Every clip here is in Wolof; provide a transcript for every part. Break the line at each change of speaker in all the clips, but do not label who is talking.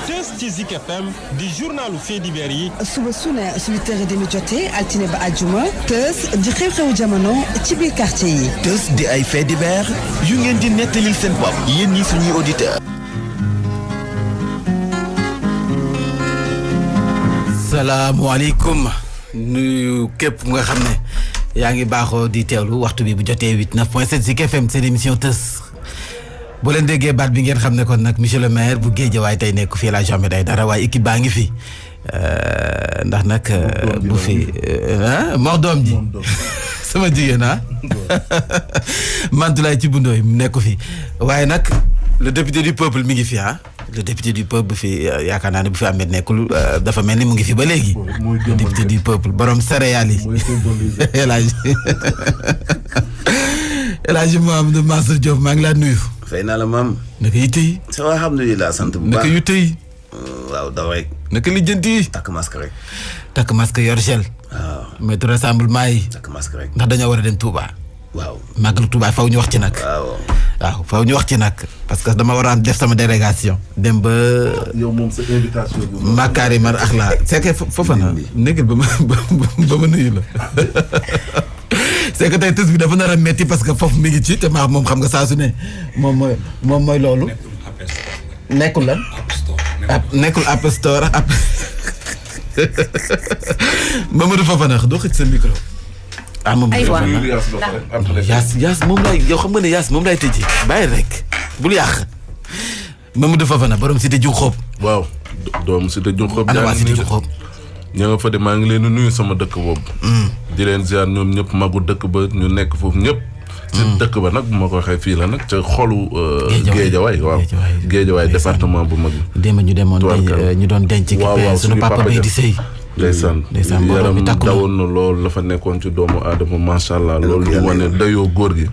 Teuss ci Zik FM di journalu faits divers yi.
suba su ne 8h30 jotee altine ba àjjuma Teuss di xew-xewu jamono ci biir quartier yi.
Teuss di ay faits divers yu ngeen di nettalil seen bopp yéen ñi suñuy auditeurs.
salaamaaleykum nuyu képp nga xam ne yaa ngi baaxoo di teewlu waxtu bi bu jotee 89.7 Zik FM seen émission Teuss boo leen déggee baat bi ngeen xam ne kon nag monsieur le maire bu Guédiawaye tey nekk fii la Jean Médaille Dara waaye équipe baa ngi fi ndax nag bu fi Mor doom ji sama jigéen Mantulaay ci bundooy nekku fi waaye nag le député du peuple mi ngi fi le député du peuple bu fi yaakaar naa ne bu fi Ahmed nekkul dafa mel ni mu ngi fi ba léegi le député du peuple borom céréales yi El Hadj Mouhamadou Mansour Diop maa ngi laa nuyu.
fay naa la maam.
naka yitte yi.
ça va alhamdulilah sant bu baax
naka yitte yi.
waaw daw rek.
naka lijjanti yi.
takk masque rek.
takk masque yor gel.
waaw.
moytu rassemblement yi.
takk masque rek.
ndax dañoo war a dem Touba.
waaw.
màggalu Touba faw ñu wax ci nag. waaw faw ñu wax ci nag parce que dama war a def sama délégation. dem ba.
yow moom sa invitation bi.
Makari Mar ak la c'est que foofa na nekkul ba ma nuyu la. c'est que tey Teuss bi dafa nar a metti parce que foofu mi ngi ci te maa moom xam nga saa su ne moom mooy loolu. nekkul lan. nekkul App Store ak Mamadou Fofana doo xëcc sa micro. Mamadou Fofana Yaas moom laay yow xam nga ne Yaas moom laay tëjee bàyyi rek bul yàq Mamadou Fofana borom Cité Diouf Xoob.
waaw doomu Cité Diouf Xoob.
ana waa Cité Diouf Xoob.
ña nga fa de maa ngi leen di nuyu sama dëkk boobu. di leen ziar ñoom ñëpp magu dëkk ba ñu nekk foofu ñëpp. ci dëkk ba nag bu ma ko waxee fii la nag ca xolu. Guédiawaye waaw Guédiawaye département bu mag bi.
démb ñu demoon ñu doon denc.
waaw
suñu papa bay di sëy.
ndeysaan yaram dawoon na loolu la fa nekkoon ci doomu aadama macha allah loolu di wane dayoo góor gi.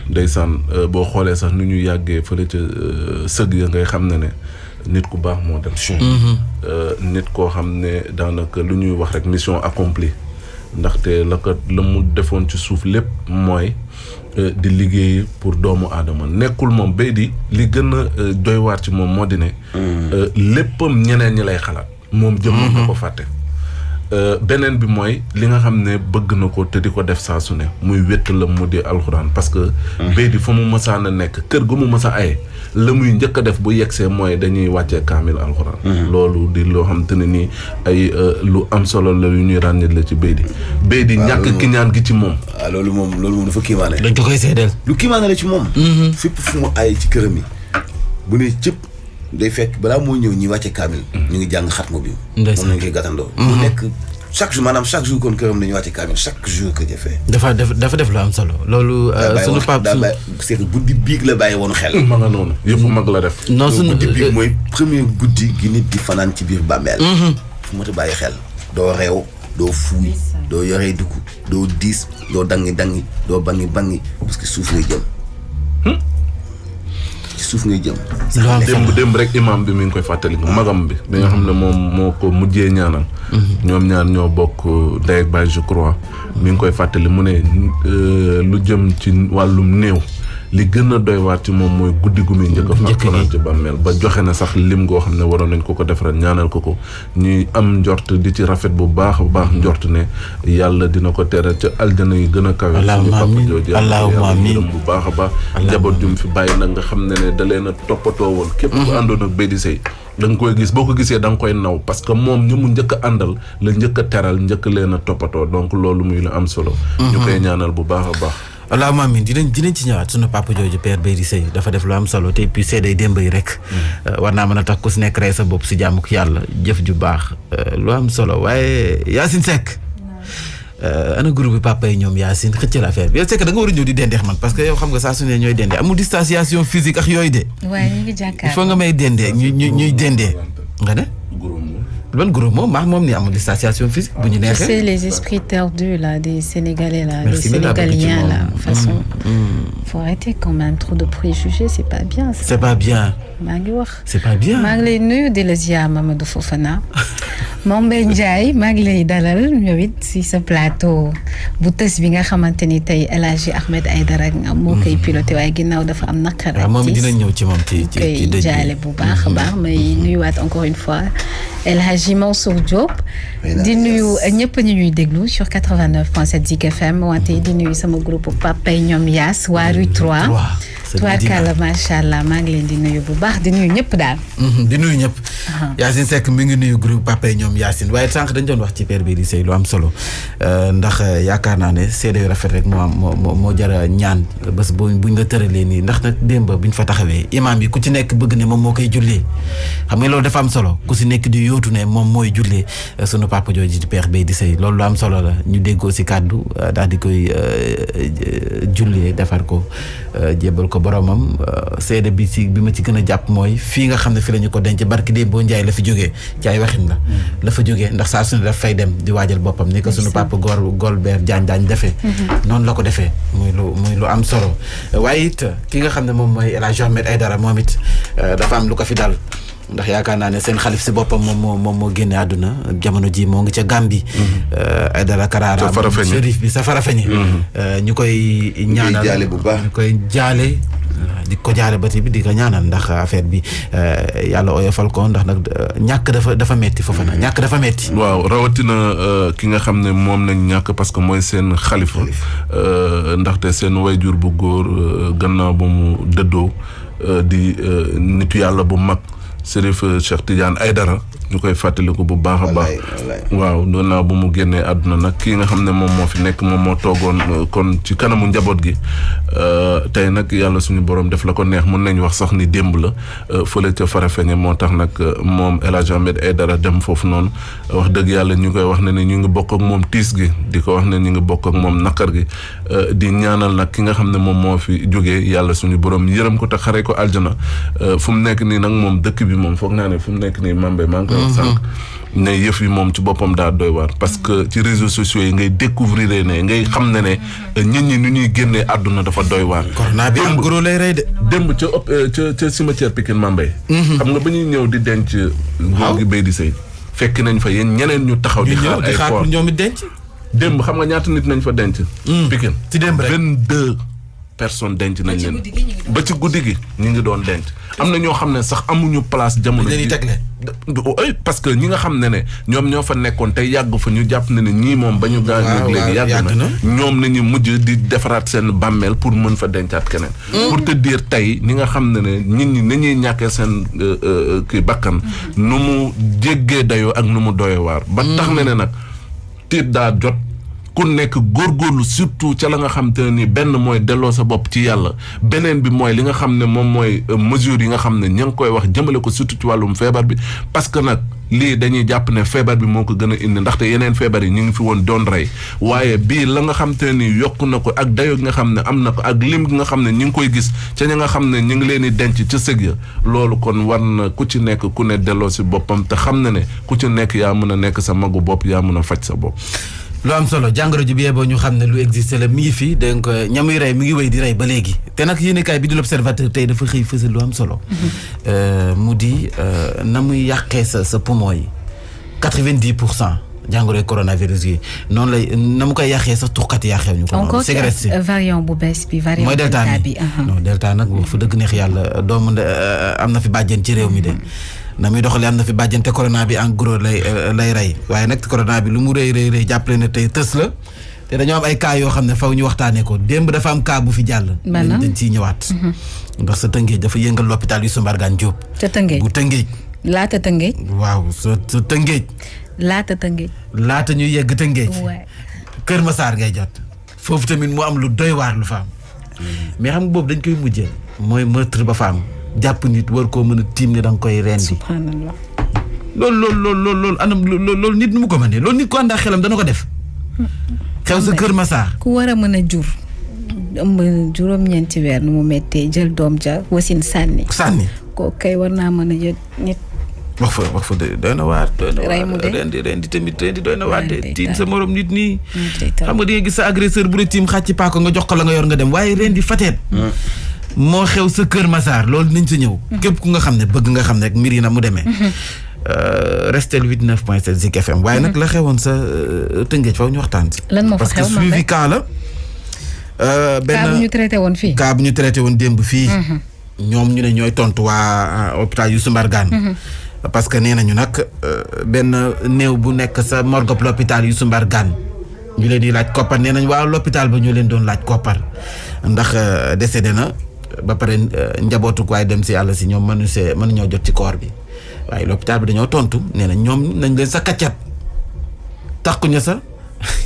ndeysaan boo xoolee sax ni ñu yàggee fële ca sëg ya ngay xam ne nit ku baax moo dem. nit koo xam ne daanaka lu ñuy wax rek mission accomplie ndaxte la mu defoon ci suuf lépp mooy di liggéey pour doomu aadama nekkul moom bay di li gën a doy waar ci moom moo di ne. léppam ñeneen ñi lay xalaat. moom jëmmoon na ko fàtte. beneen bi mooy li nga xam ne bëgg na ko te di ko def saa su ne muy wétt la mu di alxuraan parce que. bay di fa mu mësaan a nekk kër gu mu mës a aye la muy njëkk a def bu yegsee mooy dañuy wàccee kaamil alxuraan. loolu di loo xam te ne nii ay lu am solo la yu ñuy ràññee la ci bay di ñàkk ki ñaan gi ci moom.
waaw loolu moom dafa kiimaane.
dañ ko koy seedeel.
lu kiimaane la ci moom. fépp fu mu ay ci këram yi bu ne cëpp day fekk balaa moo ñëw ñi wàcce kaamil. ñu ngi jàng xatma bi. moom lañ koy gàttandoo. mu nekk chaque jour kon këram dañuy wàcce kaamil chaque jour que jafee. dafa
def lu am solo loolu. sunu pap
c'est que guddi biig la bàyyi woon xel.
ma nga noonu yëpp mag la def.
non sunu
guddi biig mooy premier guddi gi nit di fanaan ci biir bàmmeel. fu mu ta bàyyi xel. doo reew doo fuuy doo yoree dugg doo diis doo dangi doo bangi parce que suuf ngay jëm. suuf ngay jëm.
démb rek imam bi mi ngi koy fàttali magam bi nga xam ne moom moo ko mujjee ñaanal. ñoom ñaar ñoo bokk ndey ak baay je crois. mi ngi koy fàttali mu ne lu jëm ci wàllum néew li gën a doy waar ci moom mooy guddi gu muy njëkk a fanaan ci bàmmeel ba joxe na sax lim goo xam ne waroon nañ ko defaral ñaanal ko ñuy am njort di ci rafet bu baax a baax njort ne yàlla dina ko teral ca aljana yi gën a kawe. suñu papa jooju
allahumma amiin
bu baax a baax. njaboot jum fi bàyyi nag nga xam ne da leen a toppatoo woon. képp ku àndoon ak bay di sëy da nga koy gis boo ko gisee da nga koy naw parce que moom ñu mu njëkk a àndal la njëkk a teral njëkk leen a toppatoo donc loolu muy la am solo. ñu koy ñaanal bu baax a baax.
allahumma amiin dinañ ci ñëwaat sunu papa jooju père Baydi Sey dafa def lu am solo te puis seeday démb yi rek. war naa mën a tax ku si nekk rey sa bopp si jàmm ak yàlla jëf ju baax lu am solo waaye Yacine Seck. ana groupe bi papa yi ñoom Yacine xëccal affaire bi yow Seck da nga war a ñëw di dendeex man parce que yow xam nga saa su ne ñooy dendee amul distanciation physique ak yooyu de.
waaye ñu ngi jàkkaarloo
il faut nga may dendee ñuy dendee nga ne. ban groupe moom moom ni amul distanciation physique bu ñu neexee.
c'est les esprits tordus là des Sénégalais là. Merci, des Sénégaliens là de façon. Faut arrêter quand même trop de préjugés c'est pas bien.
c'est pas bien.
maa ngi wax.
c'est pas bien.
maa ngi lay nuyu di la ziar Mamadou Fofana. Mambé Ndiaye maa ngi lay dalal ñëw it si sa plateau bu tës bi nga xamante ni tey El Hadji Ahmed Aïdara moo koy piloté waaye ginnaaw dafa am naqar.
waaw moom dinañ ñëw ci moom ci
dëj bi jaale bu baax a baax may nuyuwaat encore une fois El Hadji Mansour Diop. di nuyu ñëpp ñu ñuy déglu sur 89.7 Zik FM wante di nuyu sama groupe Papay ñoom Yaas waa Rue 3. tubaarkàlla macha allah maa ngi leen di nuyu bu baax di nuyu ñëpp daal.
di nuyu ñëpp. Yacine Seck mi ngi nuyu groupe Papay ñoom Yacine waaye sànq dañ doon wax ci Père Bédi Seye lu am solo ndax yaakaar naa ne seede yu rafet rek moo jara ñaan bés buñ la tëralee nii ndax nag démb biñ fa taxawee imaam yi ku ci nekk bëgg ne moom moo koy jullee xam nga loolu dafa am solo ku si nekk di yóotu ne moom mooy jullee sunu papa jooju di Père Bédi Seye loolu lu am solo la ñu déggoo si kàddu daal di koy jullee defar ko jébbal ko boromam seede bi ma ci gën a jàpp mooy fii nga xam ne fi la ñu ko denc barki dee boo njaay la fi jógee ci ay waxin la fa jógee ndax saa su ne daf fay dem di waajal boppam ni ko sunu papa Golbert Diagne defee noonu la ko defee muy lu am solo waaye it ki nga xam ne moom mooy El Hadji Ahmed Aïdara moom it dafa am lu ko fi dal ndax yaakaar naa ne seen xalif si boppam moom moo génne àdduna jamono ji moo ngi ca Gambie. Aïdara Karara Chérif bi sa Farafeñe ñu koy ñaanal
jaale bu baax
ñu koy jaale di ko jaale ba bi di ko ñaanal ndax affaire bi yàlla oyofal ko ndax nag ñàkk dafa metti foofu na ñàkk dafa metti
waaw rawatina ki nga xam ne moom nañ ñàkk parce que mooy seen xalifa ndaxte seen wayjur bu góor gannaaw ba mu dëddoo di nitu yàlla bu mag Chérif Cheikh Tidiane Aïdara ñu koy fàttaliku bu baax a baax waaw gannaaw bu mu génnee àdduna nag kii nga xam ne moom moo fi nekk moom moo toogoon kon ci kanamu njaboot gi tey nag yàlla suñu borom def la ko neex mën nañ wax sax ni démb la fële ca Farafeñe moo tax nag moom El Hadji Ahmed Aïdara dem foofu noonu wax dëgg yàlla ñu koy wax ne ni ñu ngi bokk ak moom tiis gi di ko wax ne ñu ngi bokk ak moom naqar gi di ñaanal nag ki nga xam ne moom moo fi jógee yàlla suñu borom yërëm ko te xare ko aljana fu mu nekk nii nag moom dëkk bi moom foog naa ne fu mu nekk nii Mambé maa ngi koy wax sànq ne yëf yi moom ci boppam daa doy waar parce que ci réseaux sociaux yi ngay découvrir ne ngay xam ne nit ñi nu ñuy génnee àdduna dafa doy waar.
corona bi am gros lay rey de.
démb ca cimetière Pikine Mambé. xam nga ba ñuy ñëw di denc. góor gi Bédi Seye fekk nañ fa yéen ñeneen ñu taxaw. di xaar ay
pour ñoom it denc.
démb xam nga ñaata nit nañ fa denc. Pikine
ci démb rek
22 personnes denc nañ leen. ba ci guddi gi ñu ngi doon denc. am na ñoo xam ne sax amuñu place jamono ji parce que ñi nga xam ne ñoom ñoo fa nekkoon tey yàgg fa ñu jàpp ne ñii moom ba ñu gaañoo léegi yàgg na ñoom nañu mujj di defaraat seen bàmmeel pour mën fa dencaat keneen pour te dire tey ñi nga xam ne nit ñi nañuy ñàkkee seen kii bakkan nu mu jéggee dayoo ak nu mu doyee waar ba tax ne nag tiit daa jot ku nekk góorgóorlu surtout ca la nga xam te ne ni benn mooy delloo sa bopp ci yàlla beneen bi mooy li nga xam ne moom mooy mesures yi nga xam ne ña ngi koy wax jëmale ko surtout ci wàllum feebar bi parce que nag lii dañuy jàpp ne feebar bi moo ko gën a indi ndaxte yeneen feebar yi ñu ngi fi woon doon rey waaye bii la nga xam te ne ni yokku na ko ak dayo gi nga xam ne am na ko ak lim gi nga xam ne ñu ngi koy gis ca ña nga xam ne ñu ngi leen di denc ca sëg ya loolu kon war na ku ci nekk ku ne delloo si boppam te xam ne ku ci nekk yaa mën a nekk sa magu bopp yaa mën a faj sa bopp.
lu am solo jàngoro ji bi yeboo ñu xam ne lu existe la mi ngi fi donc ñamuy rey mi ngi wéy di rey ba léegi te nag yéenekaay bi di l'Observateur tey dafa xëy fësal lu am solo mu di na muy yàqee sa poumon yi 90% jàngoroy coronavirus yi noonu lay na mu koy yàqee sax tuxkat yàqew ñu ko noonu cigarette si
variant bu bees bi variant
mooy delta bi non delta nag wax fa dëgg neex yàlla doomu am na fi bàjjen ci réew mi de na muy doxalee am na fi bàjjante corona bi en gros lay rey waaye nag corona bi lu mu rëy jàppale ne tey tës la te dañoo am ay cas yoo xam ne faw ñu waxtaanee ko démb dafa am cas bu fi jàll. dañ ciy ñëwaat. ndax sa Tëngéej dafa yëngal l'hôpital Youssou Mbargane Diop.
ca Tëngéej
bu Tëngéej.
laata Tëngéej.
waaw sa Tëngéej.
laata Tëngéej.
laata ñuy yegg Tëngéej.
waay
Kër Massar ngay jot. foofu tamit mu am lu doy waar lu fa am. mais xam nga boobu dañ koy mujjee. mooy meurtre ba fa am. jàpp nit war koo mën a tiim ne da nga koy rendi.
subhanallah.
loolu anam loolu nit nu mu ko mënee loolu nit ko àndaa xelam dana ko def. xew sa Kër Massar.
ku war a mën a jur. ëmb juróom-ñeenti weer nu mu méttee jël doom ja wasin sànni. kooku kay war naa mën a jël nit.
wax fa doy na waar.
rey mu de
rendi tamit doy na waar de tiim sa morom nit nii. xam nga di nga gis sa agresseur bu la tiim xàcc paako nga jox ko la nga yor nga dem waaye rendi fateet. moo xew sa Kër Massar loolu nañ sa ñëw. képp ku nga xam ne bëgg nga xam ne rek mbir yi na mu demee. restel 89.7 Zik FM waaye nag la xewoon sa Tëngéej faw ñu waxtaan si.
lan moo fa xew
parce que suivi cas la.
cas bu ñu traité woon fii.
cas bu ñu traité woon démb fii. ñoom ñu ne ñooy tontu waa hôpital Youssou Mbargane. parce que nee nañu nag benn néew bu nekk sa morgue l'hôpital Youssou Mbargane ñu leen di laaj koppar nee nañ waa l'hôpital ba ñoo leen doon laaj koppar ndax décédé na ba pare njabootu waaye dem si yàlla si ñoom mënuñoo jot ci corps bi waaye l'hôpital bi dañoo tontu nee na ñoom nañ leen sa kaccat takkuñu sa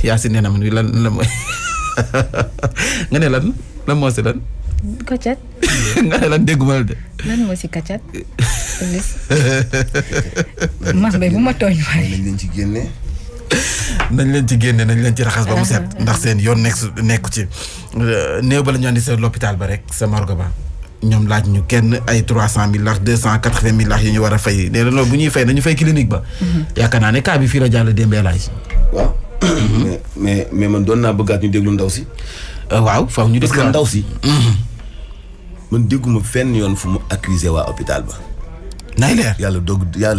yaa si nee na man lan la mooy nga ne lan moo si lan.
kaccat.
nga ne lan dégguma la de.
lan moo si kaccat. Mambé bu ma tooñ waaye.
nañ leen ci génne.
nañ leen ci génne nañ leen ci raxas ba mu set ndax seen yoon nekku ci néew ba la ñu andi sa l'hôpital ba rek sa morgue ba ñoom laaj ñu kenn ay 300 000 lax 280 000 lax yi ñu war a fay nee na loolu bu ñuy fay nañu fay clinique ba. yaakaar naa ne cas bi fii la jàll démbee laaj.
waaw. mais man doon naa bëggaat ñu déglu ndaw si.
waaw faaw ñu déglu
parce que ndaw si. man dégguma fenn yoon fu mu accusé waa hôpital ba.
nay leer
yàlla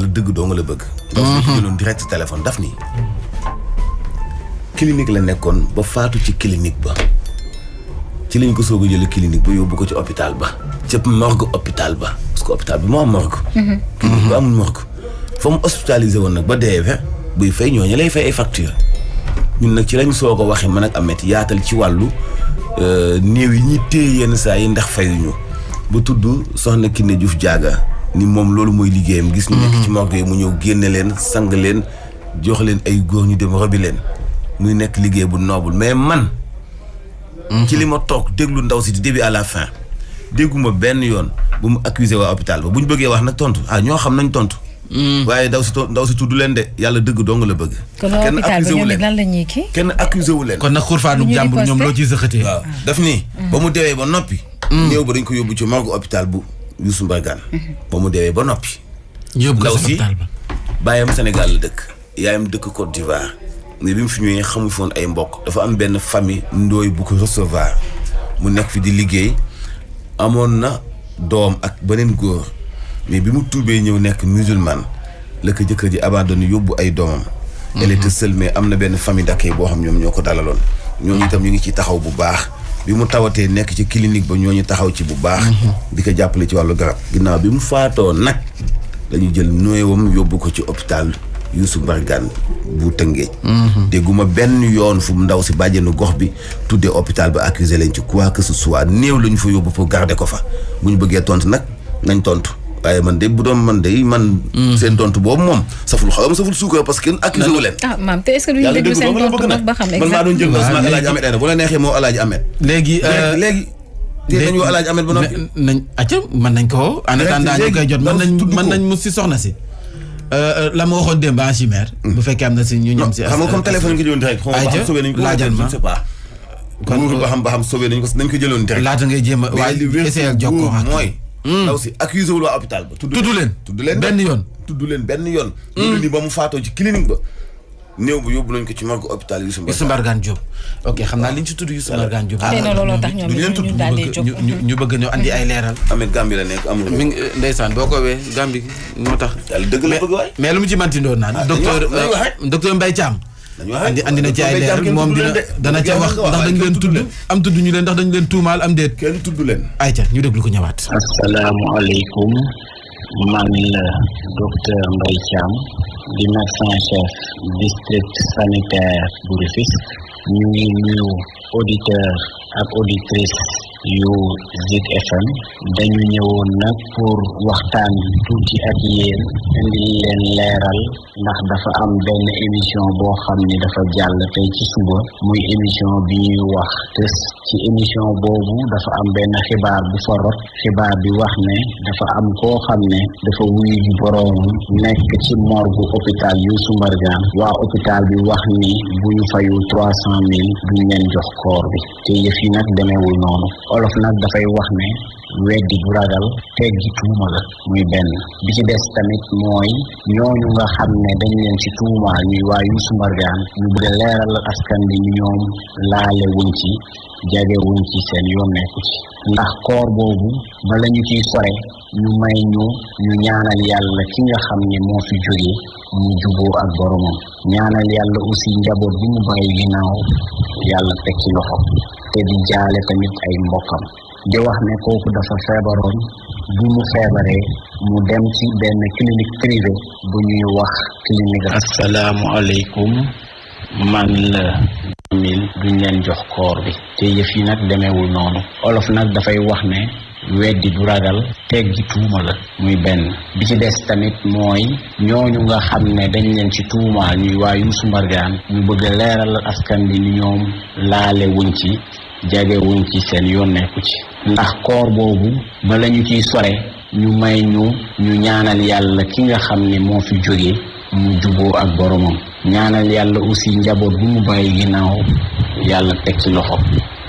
dëgg doo nga la bëgg. ndaw si jëloon direct téléphone daf nii. clinique la nekkoon ba faatu ci clinique ba ci lañ ko soog a jëlee clinique ba yóbbu ko ci hôpital ba. ca morgue hôpital ba parce que hôpital bi moo am morgue. clinique ba amul morgue. fa mu hospitalisé woon nag ba deewee buy fay ñooñu lay fay ay facture ñun nag ci lañ soog a waxee man ak Ameth yaatal ci wàllu néew yi ñuy téye yenn saa yi ndax fayuñu ba tudd soxna Kiné Diouf Diaga ni moom loolu mooy liggéeyam. gis ñu nekk ci morgue yi mu ñëw génne leen sang leen jox leen ay góor ñu dem robi leen muy nekk liggéey bu noble mais man. ci li ma toog déglu ndaw si di début à la fin dégguma benn yoon bu mu accusé waa hôpital ba bu ñu bëggee wax nag tontu ñoo xam nañ tontu. waaye ndaw si tudd leen de yàlla dëgg dong la bëgg.
kenn accusé wu leen lan la ñuy kii.
kenn accusé wu leen.
kon nag xurfaanu jàmbur ñoom loo ciy sëxatee.
waaw daf nii. ba mu deewee ba noppi. néew ba dañ ko yóbbu ci morgue hôpital bu Youssou Mbargane. ba mu deewee ba noppi.
yóbbu ko si hôpital ba
baayam Sénégal la dëkk. yaayam dëkk Côte d'Ivoire. mais bi mu fi ñëwee xamu foon ay mbokk. dafa am benn famille ndooy bu ko recevoir mu nekk fi di liggéey amoon na doom ak beneen góor mais bi mu tuubee ñëw nekk musulman la ko jëkkër ji abandonné yóbbu ay doomam. elle était seule mais am na benn famille d'accueil boo xam ñoom ñoo ko dalaloon. ñooñu itam ñu ngi ci taxaw bu baax bi mu tawatee nekk ci clinique ba ñooñu taxaw ci bu baax. di ko jàppale ci wàllu garab. ginnaaw bi mu faatoo nag dañu jël néewam yóbbu ko ci hôpital Youssou Mbargane bu Tëngéej. dégguma benn yoon fu mu ndaw si bàjjenu gox bi tuddee hôpital ba accusé leen ci quoi que ce soit néew la ñu fa yóbbu pour garder ko fa bu ñu bëggee tontu nag nañ tontu. waaye man de bu doon man seen tontu boobu moom saful xawam saful suukar parce que kenn accusé wu leen.
maam te est-ce que duñu déglu seen tontu nag ba xam
man maa doon jël Ousmane El Hadj Ahmed Aidara bu la neexee moo El Hadj Ahmed.
léegi
te nañu El Hadj Ahmed ba noppi.
nañ acca mën nañ ko. en attendant ñu koy jot mën nañ mu si soxna si. la ma waxoon démb en chimère. bu fekkee am na si ñu ñoom si.
xam nga comme téléphone nga jëloon direct.
ayca laajal ma
je sais pas. kon ba xam sauvé nañ ko jëloon direct.
laata ngay jéem a waaye essayé ak jokkoo ak
mooy. ndaw si accusé wul waa hôpital ba. tudd leen
benn yoon.
tudd leen benn yoon. ñu ni ba mu faatoo ci clinique ba. néew bu yóbbu nañ ko ci morgue hôpital Youssou
Mbargane Diop. ok xam naa li ñu ci tudd Youssou Mbargane Diop.
xëy na looloo tax ñoom ñu daal di jóg
ñu bëgg ñëw andi ay leeral.
Ameth Gambie la nekk amul.
mi ngi ndeysaan boo ko wee Gambie moo tax.
yàlla dëgg la bëgg waay.
mais lu mu ci manti ndoon naan. docteur Mbaye Thiam. andi na ci ay leeral moom dana ca wax ndax dañu leen tudd am tudd ñu leen ndax dañu leen tuumaal am déet.
kenn tudd leen.
ayca ñu déglu ko ñëwaat.
asalaamaaleykum man la docteur Mbaye Thiam di médecin chef district sanitaire bu Rufisque ñu ngi nuyu auditeur ak auditrice yu Zik FM dañu ñëwoon nag pour waxtaan tuuti ak yéen indi leen leeral ndax dafa am benn émission boo xam ni dafa jàll tey ci suba muy émission bi ñuy wax tës ci émission boobu dafa am benn xibaar bu fa rot xibaar bi wax ne dafa am koo xam ne dafa wuyu ji boroom nekk ci morgue hôpital Youssou Mbargane waa hôpital bi wax ni bu ñu fayul 300 000 duñ leen jox koor bi te yëf yi nag demeewul noonu olof nag dafay wax ne weddi bu ragal teggi tuuma la muy benn bi ci des tamit mooy ñooñu nga xam ne dañ leen ci tuumaal ñuy waa Youssou Mbargane ñu bëgg a leeral askan bi ñoom laale wuñ ci jage wuñ ci seen yoon nekku ci ndax koor boobu bala ñu ciy sore ñu may ñu ñaanal yàlla ki nga xam ne moo fi jóge mu juboo ak boromam ñaanal yàlla aussi njaboot bi mu bàyyi ginnaaw yàlla teg ci loxo te di jaale tamit ay mbokkam di wax ne kooku dafa feebaroon bu mu feebaree mu dem ci benn clinique privée bu ñuy wax clinique. Assalaamu aleykum man la mil duñ leen jox koor bi te yëf yi nag demeewul noonu olof nag dafay wax ne weddi du ragal teggi tuuma la muy benn bi ci des tamit mooy ñooñu nga xam ne dañ leen ci tuumaal ñuy waa Youssou Mbargane ñu bëgg a leeral askan bi ni ñoom laale wuñ ci jage wuñ ci seen yoon nekku ci ndax koor boobu bala ñu ciy sore ñu may ñu ñaanal yàlla ki nga xam ne moo fi jóge mu juboo ak boromam ñaanal yàlla aussi njaboot bu mu bàyyi ginnaaw yàlla teg ci loxo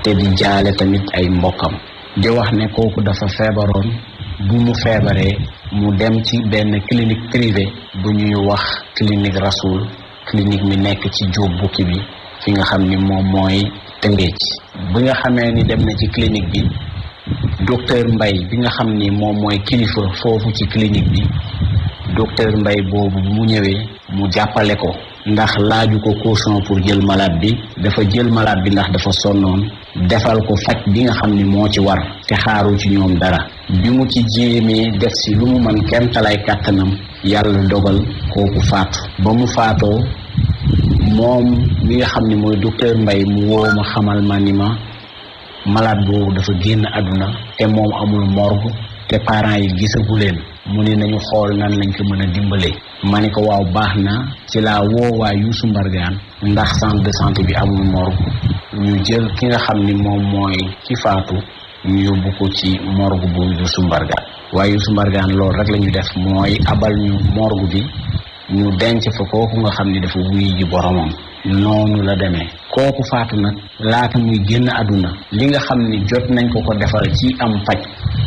te di jaale tamit ay mbokkam di wax ne kooku dafa feebaroon bu mu feebaree mu dem ci benn clinique privée bu ñuy wax clinique Rasoul clinique mi nekk ci Jóob Bukki bi fi nga xam ni moom mooy Tëngéej bi nga xamee ni dem na ci clinique bi docteur Mbaye bi nga xam ni moom mooy kilifa foofu ci clinique bi docteur Mbaye boobu mu ñëwee mu jàppale ko ndax laaju ko caution pour jël malade bi dafa jël malade bi ndax dafa sonnoon defal ko faj bi nga xam ni moo ci war te xaaru ci ñoom dara bi mu ci jéemee def si lu mu mën kenn talay kàttanam yàlla dogal kooku faatu ba mu faatoo moom mi nga xam ni mooy docteur Mbaye mu woo ma xamal ma ni ma malade boobu dafa génn àdduna te moom amul morgue te parents yi gisagu leen mu ne nañu xool nan lañ ko mën a dimbalee ma ne ko waaw baax na ci laa woo waa Youssou Mbargane ndax centre de santé bi amul morgue ñu jël ki nga xam ni moom mooy ki faatu ñu yóbbu ko ci morgue bu Youssou Mbargane waaye Youssou Mbargane loolu rek la ñu def mooy abal ñu morgue bi ñu denc fa kooku nga xam ni dafa wuy ji boromam noonu la demee kooku faatu nag laata muy génn àdduna li nga xam ni jot nañ ko defal ci am faj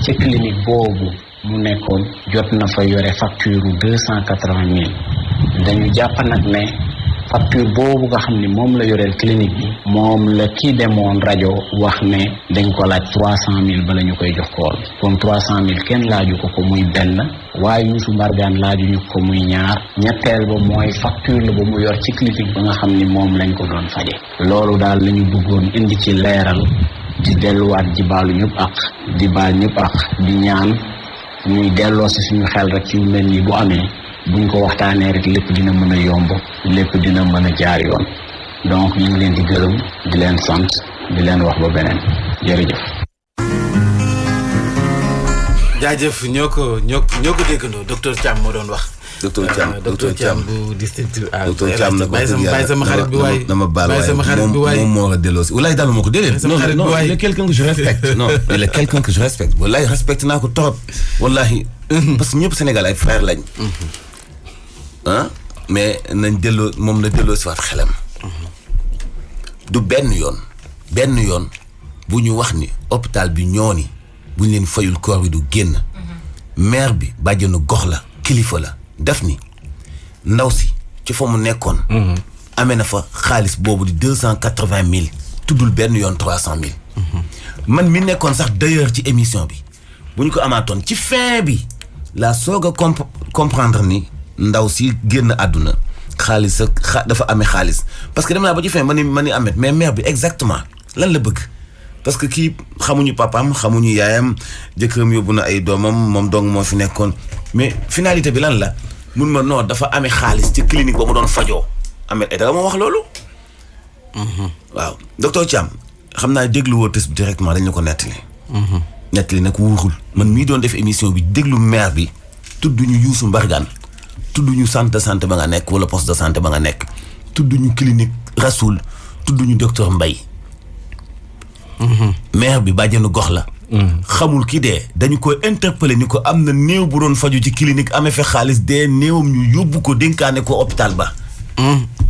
ci clinique boobu mu nekkoon jot na fa yore facture 280 000 dañu jàpp nag ne facture boobu nga xam ni moom la yoreel clinique bi moom la kii demoon rajo wax ne dañ ko laaj 300 000 bala ñu koy jox koor bi kon 300 000 kenn laaju ko muy benn waaye Youssou Mbargane laajuñu ko muy ñaar ñetteel ba mooy facture la ba mu yor ci clinique ba nga xam ni moom lañ ko doon faje loolu daal la ñu bëggoon indi ci leeral di delluwaat di baalu ñëpp ak di baal ñëpp ak di ñaan ñuy delloo si suñu xel rek ci mel ni bu amee buñ ko waxtaanee rek lépp dina mën a yomb lépp dina mën a jaar yoon donc ñu ngi leen di gërëm di leen sant di leen wax ba beneen jërëjëf.
jaajëf ñoo ko déggandoo docteur Thiam moo doon wax. docteur Thiam bu district
docteur Thiam nag
bàyyi sama xarit bi waay
dama baal waaye moom moo war a delloo si walaay daal ma ko déedéet non il est quelqu'un que je respecte non il est quelqu'un que je respecte walaay respecte naa ko trop wallahi parce que ñëpp Sénégal ay frère lañ ah mais nañ delloo moom na delloo si waat xelam du benn yoon bu ñu wax ni hôpital bi ñooni bu ñu leen fayul koor bi du génn maire bi bàjjenu gox la kilifa la def ni ndaw si ci fa mu nekkoon amee na fa xaalis boobu di 280 000 tuddul benn yoon 300 000 man mi nekkoon sax d'ailleurs ci émission bi bu ñu ko amaatoon ci fin bi la soog a comprendre ni ndaw si génn àdduna xaalis ak dafa amee xaalis parce que dem naa ba ci fin ma ni amet mais maire bi exactement lan la bëgg parce que kii xamuñu papaam xamuñu yaayam jëkkëram yóbbu na ay doomam moom dong moo fi nekkoon mais finalité bi lan la mun ma non dafa amee xaalis ci clinique ba mu doon fajoo Ahmed Aidara moo wax loolu waaw docteur Thiam xam naa déglu woo test bi directement dañ la ko nettali nag wuuxul man mii doon def émission bi déglu maire bi tudd ñu Youssou Mbargane tudd ñu centre de santé ba nga nekk wala poste de santé ba nga nekk tudd ñu clinique Rasoul tudd ñu docteur Mbaye maire bi bàjjenu gox la xamul ki dee dañu ko interpeller ni ko am na néew bu doon faju ci clinique amee fe xaalis dee néewam ñu yóbbu ko dénkaane ko hôpital ba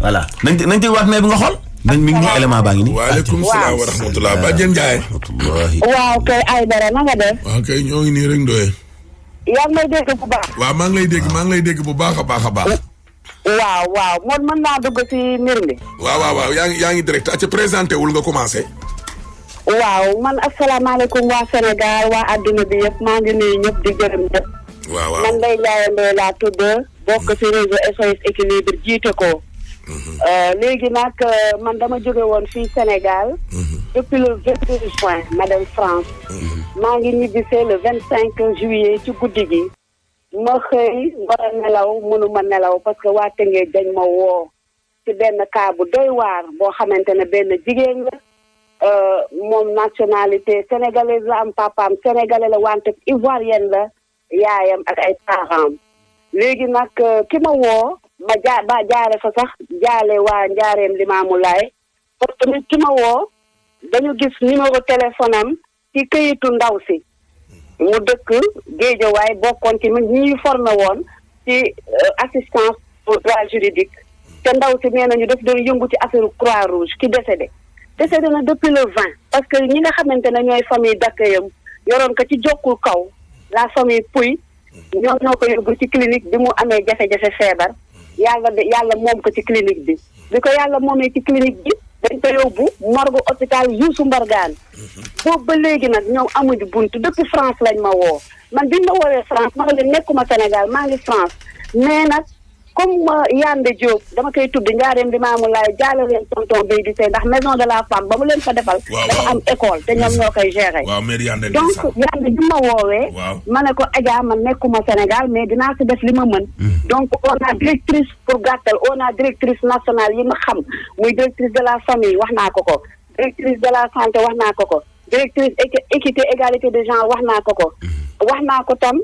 voilà nañ dégluwaat maire bi nga xool nañ mi ngi élément baa ngi nii
waaleykum salaam wa rahmatulah Badiane Ndiaye
waaw kay Aïdara na nga def
waaw kay ñoo ngi nii rek ndoye
yaa ngi may dégg bu baax
waaw maa ngi lay dégg bu baax a baax
waaw moom mën naa dugg ci mbir mi
waaw yaa ngi direct a ca présenté wul nga commencé
waaw man asalaamaaleykum waa Sénégal waa adduna bi yëpp maa ngi nuyu ñëpp di gërëm ñëpp.
waaw
man Ndeye Ndiaye Ndoye laa tudd bokk ci réseau SOS équilibre jiite ko. léegi nag man dama jóge woon fii Sénégal. depuis le 22 juin ma dem France. maa ngi ñibbisee le 25 juillet ci guddi gi. ma xëy war a nelaw mënuma nelaw parce que waa Tëngéej dañ ma woo ci benn cas bu doy waar boo xamante ne benn jigéen la. moom nationalité sénégalaise la am papaam sénégalais la wante ivoirienne la yaayam ak ay parents léegi nag ki ma woo ba jaare fa sax jaale waa njaareem Limaamu Laay parce que ki ma woo dañu gis numéro téléphone am ci këyitu ndaw si mu dëkk Géejawaay bokkoon ci ñi formé woon ci assistance au droit juridique te ndaw si nee nañu daf doon yëngu ci affaire Croix-Rouge ki décédé na depuis le 20 parce que ñi nga xamante ne ñooy famille d'accueil yoroon ko ci jokkul kaw la famille Pouy ñoom ñoo ko yóbbu ci clinique bi mu amee jafe-jafe feebar yàlla moom ko ci clinique bi ko yàlla moomee ci clinique bi dañ ko yóbbu morgue hôpital Youssou Mbargane boobu ba léegi nag ñoom amuñu buntu depuis France lañ ma woo man biñ ma woowee France ma ne leen nekkuma Sénégal maa ngi France mais nag comme Yande Diop dama koy tudd njaareem Limaamu Laay jaale leen tonton Bay di Sey ndax maison de la femme ba mu leen fa defal dafa am école te ñoom ñoo koy gérer donc Yande bi ma woowee ma ne ko Adja man nekkuma Sénégal mais dinaa si def li ma mën donc on a directrice pour gàttal on a directrice nationale yi ma xam muy directrice de la famille wax naa ko directrice de la santé wax naa ko directrice équité égalité des genres wax naa ko wax naa ko tam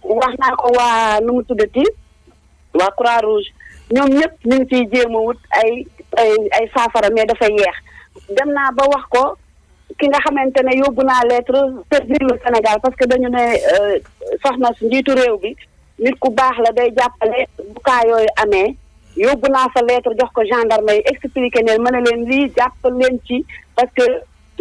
wax naa ko waa nu mu tuddati waa Croix-Rouge ñoom ñëpp ñu ngi ciy jéem a wut ay saafara mais dafa yeex dem naa ba wax ko ki nga xamante ne yóbbu naa lettre servir le Sénégal parce que dañu ne soxna si njiitu réew bi nit ku baax la day jàppale bu kaa yooyu amee yóbbu naa fa lettre jox ko gendarme yi expliqué ne ma ne leen lii jàppal leen ci parce que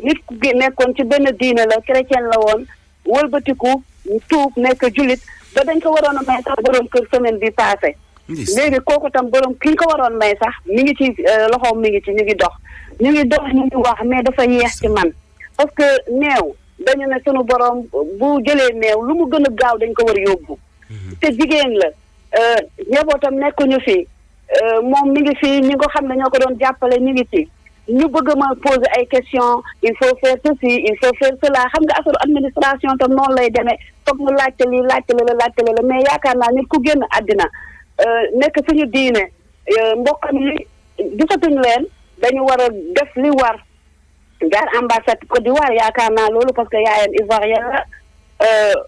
nit ku nekkoon ci benn diine la chrétienne la woon wëlbatiku tuub nekk jullit ba dañ ko waroon a may sax borom kër semaine bi passé léegi kooku tam borom ki ñu ko waroon may sax mi ngi ci loxoom mi ngi ci ñu ngi dox ñu ngi wax mais dafa yeex ci man parce que néew dañu ne sunu borom bu jëlee néew lu mu gën a gaaw dañ ko war yóbbu te jigéen la njabootam nekkuñu fi moom mi ngi fi ñi ko xam ne ñoo ko doon jàppale ñu ngi ci ñu bëgg ma poser ay questions il faut faire ceci il faut faire cela xam nga affaire administration tam noonu lay demee foog mu laajte la mais yaakaar naa nit ku génn àddina nekk suñu diine mbokkam yi gisatuñu leen dañu war a def li war jaar ambassade Côte d'Ivoire yaakaar naa loolu parce que yaayam ivoirien la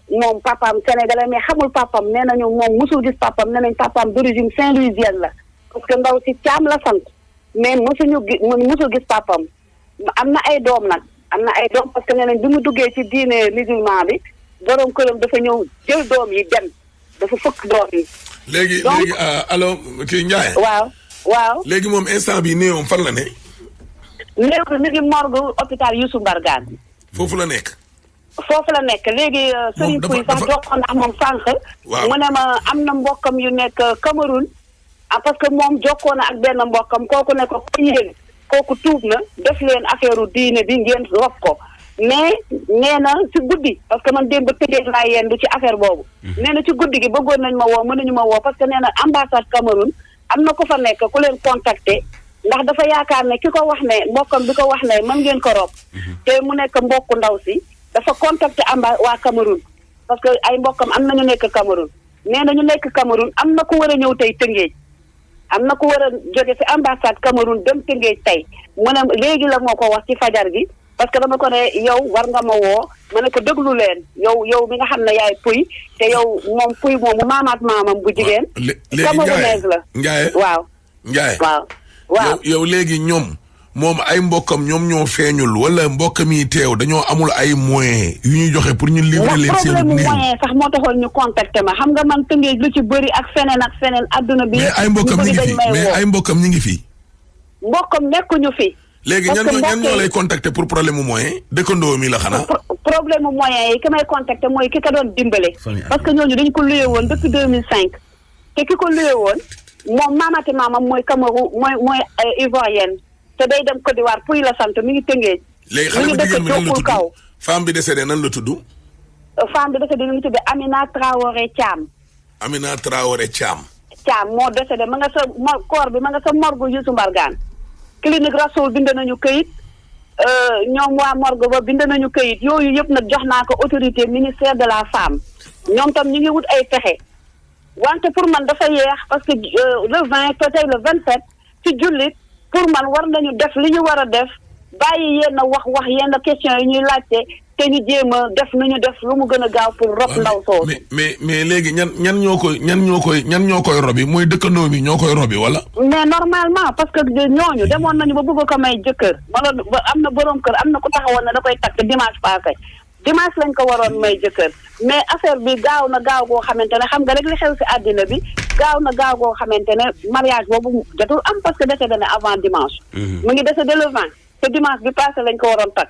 moom papaam sénégalais mais xamul papaam nee nañu moom musul gis papaam nee nañ papaam d'origine Saint-Louisienne la parce que ndaw si Caam la sant mais musul gis papaam am na ay doom nag parce que nee nañ bi mu duggee ci diine musulman bi borom këram dafa ñëw jël doom yi dem dafa fëkk doom yi.
léegi allo kii Ndiaye.
waaw.
léegi moom instant bi néewam fan la ne.
néew bi mi ngi morgue hôpital Youssou Mbargane.
foofu la nekk.
léegi. Serigne Pouy sax jokkoon ak moom sànq.
waaw
mu ne ma am na mbokkam yu nekk Cameroun. parce que moom jokkoo na ak benn mbokkam kooku ne ko yéen kooku tuub na def leen affaire diine bi ngeen rob ko. mais nee na ci guddi parce que man démb tëjee laa yendu ci affaire boobu. nee na ci guddi gi bëggoon nañ ma woo mënuñu ma woo parce que nee na ambassade Cameroun am na ku fa nekk ku leen contacter ndax dafa yaakaar ne ki ko wax ne mbokkam bi ko wax ne mën ngeen ko rob. te mu nekk mbokku ndaw si dafa contacter waa Cameroun parce que ay mbokkam am na ñu nekk Cameroun nee na ñu nekk Cameroun am na ku war a ñëw tey Tëngéej am na ku war a jóge ci ambassade Cameroun dem Tëngéej tey mu ne léegi la moo ko wax ci fajar gi. parce que dama ko ne yow war nga ma woo ma ne ko déglu leen yow mi nga xam ne yaay Pouy te yow moom Pouy moomu maamaat maamam bu jigéen.
léegi
Camerounaise la.
Ndiaye
waaw.
Ndiaye
waaw.
yow léegi moom ay mbokkam ñoom ñoo feeñul wala mbokkam yi teew dañoo amul ay moyens yu ñuy joxe pour ñu livrer leen seen
problème moyen sax moo taxoon ñu contacté ma xam nga man Tëngéej lu ci bëri ak feneen adduna bi.
mais ay mbokkam ñu ngi fi mais ay mbokkam ñu ngi fi.
mbokkam nekkuñu fi.
léegi ñan ñoo lay contacter pour problème mu moyen dëkkandoo mi la xanaa.
problème mu moyen yi ki may contacter mooy ki ka doon dimbale. parce que ñooñu dañ ko luye woon depuis 2005. te ki ko luye woon moom maamam mooy Cameroun mooy ivoirienne te day dem Côte d'Ivoire Pouy la sant mi ngi Tëngéej
léegi xale bu jigéen bi nan la tudd femme bi décédé nan la tudd.
femme bi décédé ñu ngi tudd Amina Traoré Thiam.
Amina Traoré Thiam.
Thiam moo décédé ma nga sa corps bi ma nga sa morgue Youssou Mbargane. clinique Rasoul bind nañu këyit ñoom waa morgue ba bind nañu këyit yooyu yëpp nag jox naa ko autorité ministère de la femme ñoom tam ñu ngi wut ay pexe wante pour man dafa yeex parce que le 20 te tey le 27 ci jullit pour man war nañu def li ñu war a def bàyyi yenn wax yenn question yi ñuy laajte te ñu jéem a def nu ñu def lu mu gën a gaaw pour rob ndaw soosu.
mais léegi ñan ñoo koy robi mooy dëkkandoo bi ñoo koy robi wala.
mais normalement parce que ñooñu demoon nañu ba bëgg ko may jëkkër wala ba am na borom kër am na ku taxawoon na da koy takk dimanche passé dimanche lañ ko waroon may jëkkër mais affaire bi gaaw na gaaw goo xamante ne xam nga rek li xew si àddina bi gaaw na gaaw goo xamante ne mariage boobu jotul am parce que décédé na avant dimanche. mu ngi décédé le 20 te dimanche bi passé lañ ko waroon takk.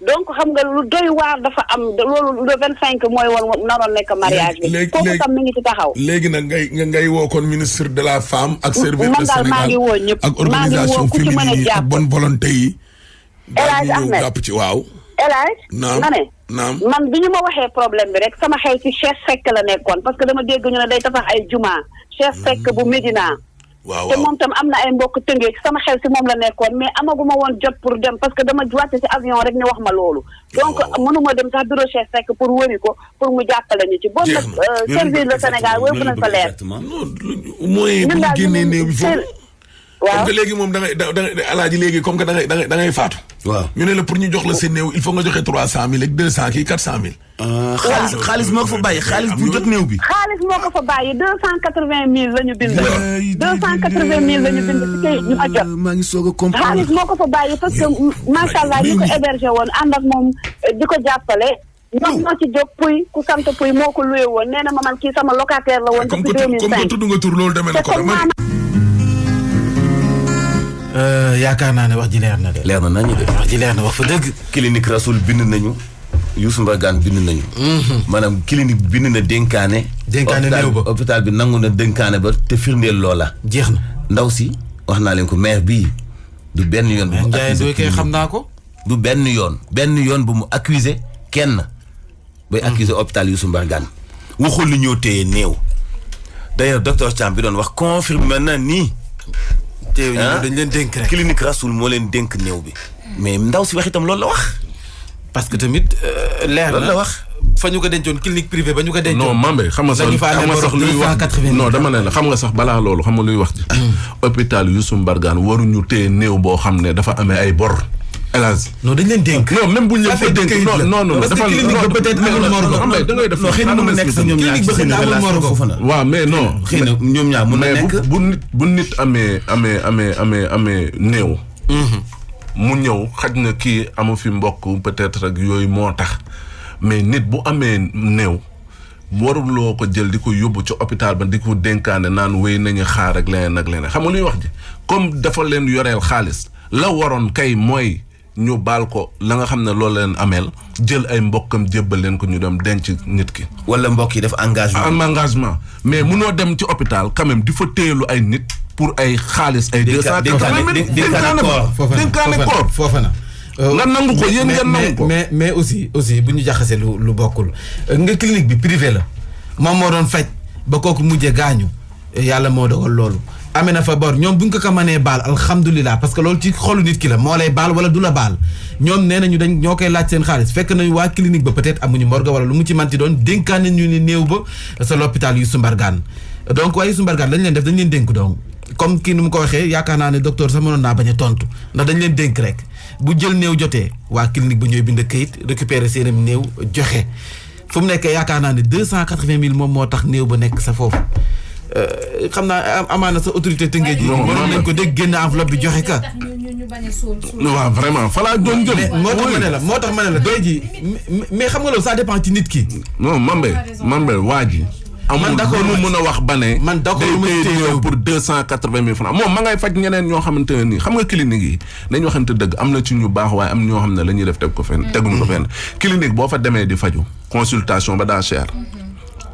donc xam nga lu doy waar dafa am loolu le 25 mooy woon naroon nekk mariage bi. kooku tam mi ngi ci taxaw.
léegi nag ngay woo kon ministre de la femme ak service de Sénégal
maa ngi woo ñëpp
ak organisation féminine yi ak bonne volonté yi.
El Hadj Ahmed
jàpp ci waaw.
El Hadj.
naam
man bi ñu ma waxee problème bi rek sama xel ci Cheikh Seck la nekkoon parce que dama dégg ñu ne day tabax ay juma Cheikh Seck bu Médina.
waaw
te moom tam am na ay mbokk tëngee sama xel si moom la nekkoon mais amaguma woon jot pour dem parce que dama wàcce si avion rek ñu wax ma loolu. donc mënuma dem sax bureau Cheikh Seck pour wëri ko pour mu jàppale ñu ci. bon nag service le Sénégal wépp nañ fa leer.
mooy bu ñu génnee néew bi foofu.
waaw
comme que léegi moom da ngay alaaji léegi comme que da ngay faatu.
waaw
ñu ne la pour ñu jox la seen néew il faut nga joxe 300 000 ak 200 kii 400 000.
xaalis moo ko fa bàyyi xaalis bu jot néew bi.
xaalis moo ko fa bàyyi 280 000 la ñu bind. 280 000 la ñu bind si kay ñu ma jot.
maa ngi soog a comprendre.
xaalis moo ko fa bàyyi parce que macha allah ñu ko hébergé woon ànd ak moom di ko jàppale. ñoom ñoo ci jóg puy ku sant puy moo ko loué woon nee na ma man kii sama locataire la woon. depuis 2005
comme que tudd nga tur loolu demee na ko
yaakaar naa ne wax ji leer na de.
leer na nañu de.
wax ji leer na wax fa dëgg.
clinique Rasoul bind nañu Youssou Mbargane bind nañu. maanaam clinique bind na dénkaane.
dénkaane néew ba
hôpital bi nangu na dénkaane ba te firndeel loola.
jeex na
ndaw si wax naa leen ko maire bii du benn yoon. bu mu
accusé kay xam naa ko.
du benn yoon bu mu accusé kenn. bay accusé hôpital Youssou Mbargane waxul li ñoo téye néew. d'ailleurs docteur Thiam bi doon wax confirmé na nii.
teew ñu dañ leen dénk rek.
clinique Rasoul moo leen dénk néew bi. mais ndaw si wax itam loolu la wax.
parce que tamit leer na
loolu la wax.
fa ñu ko dencoon clinique privée ba ñu ko dencoon.
non Mambé xam nga sax luy wax non dama ne la xam nga sax balaa loolu xam nga luy wax ji. hôpital Youssou Mbargane waruñu téye néew boo xam ne dafa amee ay bor. hélas.
non dañ leen dénk.
non même bu ñu leen fa dénk non
parce que clinique ba peut-être amul morgue.
xam nga da ngay def
xëy na mu nekk sa ñoom ñaar ci seen relation foofu na.
waaw mais non.
xëy na ñoom ñaar mun na nekk
bu nit amee néew. mu ñëw xaj na kii amu fi mbokk peut-être rek yooyu moo tax mais nit bu amee néew waruloo ko jël di ko yóbbu ci hôpital ba di ko dénkaane naan wéy nañu xaar ak leneen ak leneen xam nga luy wax ji comme dafa leen yoreel xaalis la waroon kay mooy ñu baal ko la nga xam ne loolu leen ameel jël ay mbokkam jébbal leen ko ñu dem denc nit ki.
wala mbokk yi def
engagement mais munoo dem ci hôpital quand même di fa téyelu ay nit pour ay xaalis ay. dénkaane koor
foofa na.
nga nangu ko yéen ngeen nangu ko
mais aussi bu ñu jaxasee lu bokkul nga clinique bi privé la moom moo doon faj ba kooku mujjee gaañu yàlla moo dogal loolu. amee na fa bor ñoom bu ñu ko mënee baal alhamdulilah parce que loolu ci xolu nit ki la moo lay baal wala du la baal ñoom nee nañu ñoo koy laaj seen xaalis fekk nañu waa clinique ba peut-être amuñu morgue wala lu mu ci manti doon dénkaan nañu ne néew ba sa l'hôpital Youssou Mbargane donc waaye Youssou Mbargane lañ leen def dañ leen dénk donc comme kii nu mu ko waxee yaakaar naa ne docteur sax mënoon naa bañ a tontu ndax dañ leen dénk rek bu jël néew jotee waa clinique ba ñooy bind kayit récupérer seenam néew joxe fu mu nekkee yaakaar naa ne 280 000 moom moo tax néew ba nekk sa foofu xam naa amaana sa autorité tënkee ji. waroon nañ ko dégg génn enveloppe bi joxe ka.
waaw vraiment falaa doon jëm.
moo tax ma ne la tey jii mais xam nga loolu ça dépend ci nit ki.
non Mambé waa ji.
man d'accord
mu mën a wax ba ne.
man d'accord lu may téye
pour 280 000 francs moom ma ngay faj ñeneen ñoo xamante ne nii xam nga clinique yi nañ waxante dëgg am na ci ñu baax waaye am ñoo xam ne la ñuy def teg ko fenn teguñu ko fenn. clinique boo fa demee di faju consultation ba daa cher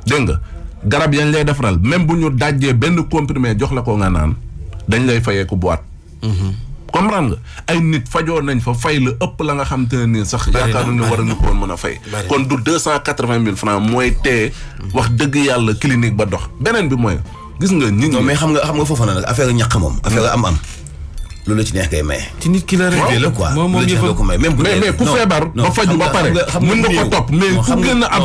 dégg nga. garab yañ lay defaral même bu ñu dajjee benn comprimé jox la ko nga naan dañ lay fayeeku boîte. comprendre nga ay nit fajoo nañ fa fay la ëpp la nga xam te ne nii sax yaakaaru ne war a ñu ko woon mën a fay kon du 280,000 francs mooy tee wax dëgg yàlla clinique ba dox beneen bi mooy gis nga nit ñi
mais xam nga foofu na nag affaire ñàkk moom affaire am loolu ci neex ngay maye.
ci nit ki la rek
la quoi
moom
yëpp ko may même bu
mais ku feebar ba faju ba pare mën nga ko topp mais ku gën a am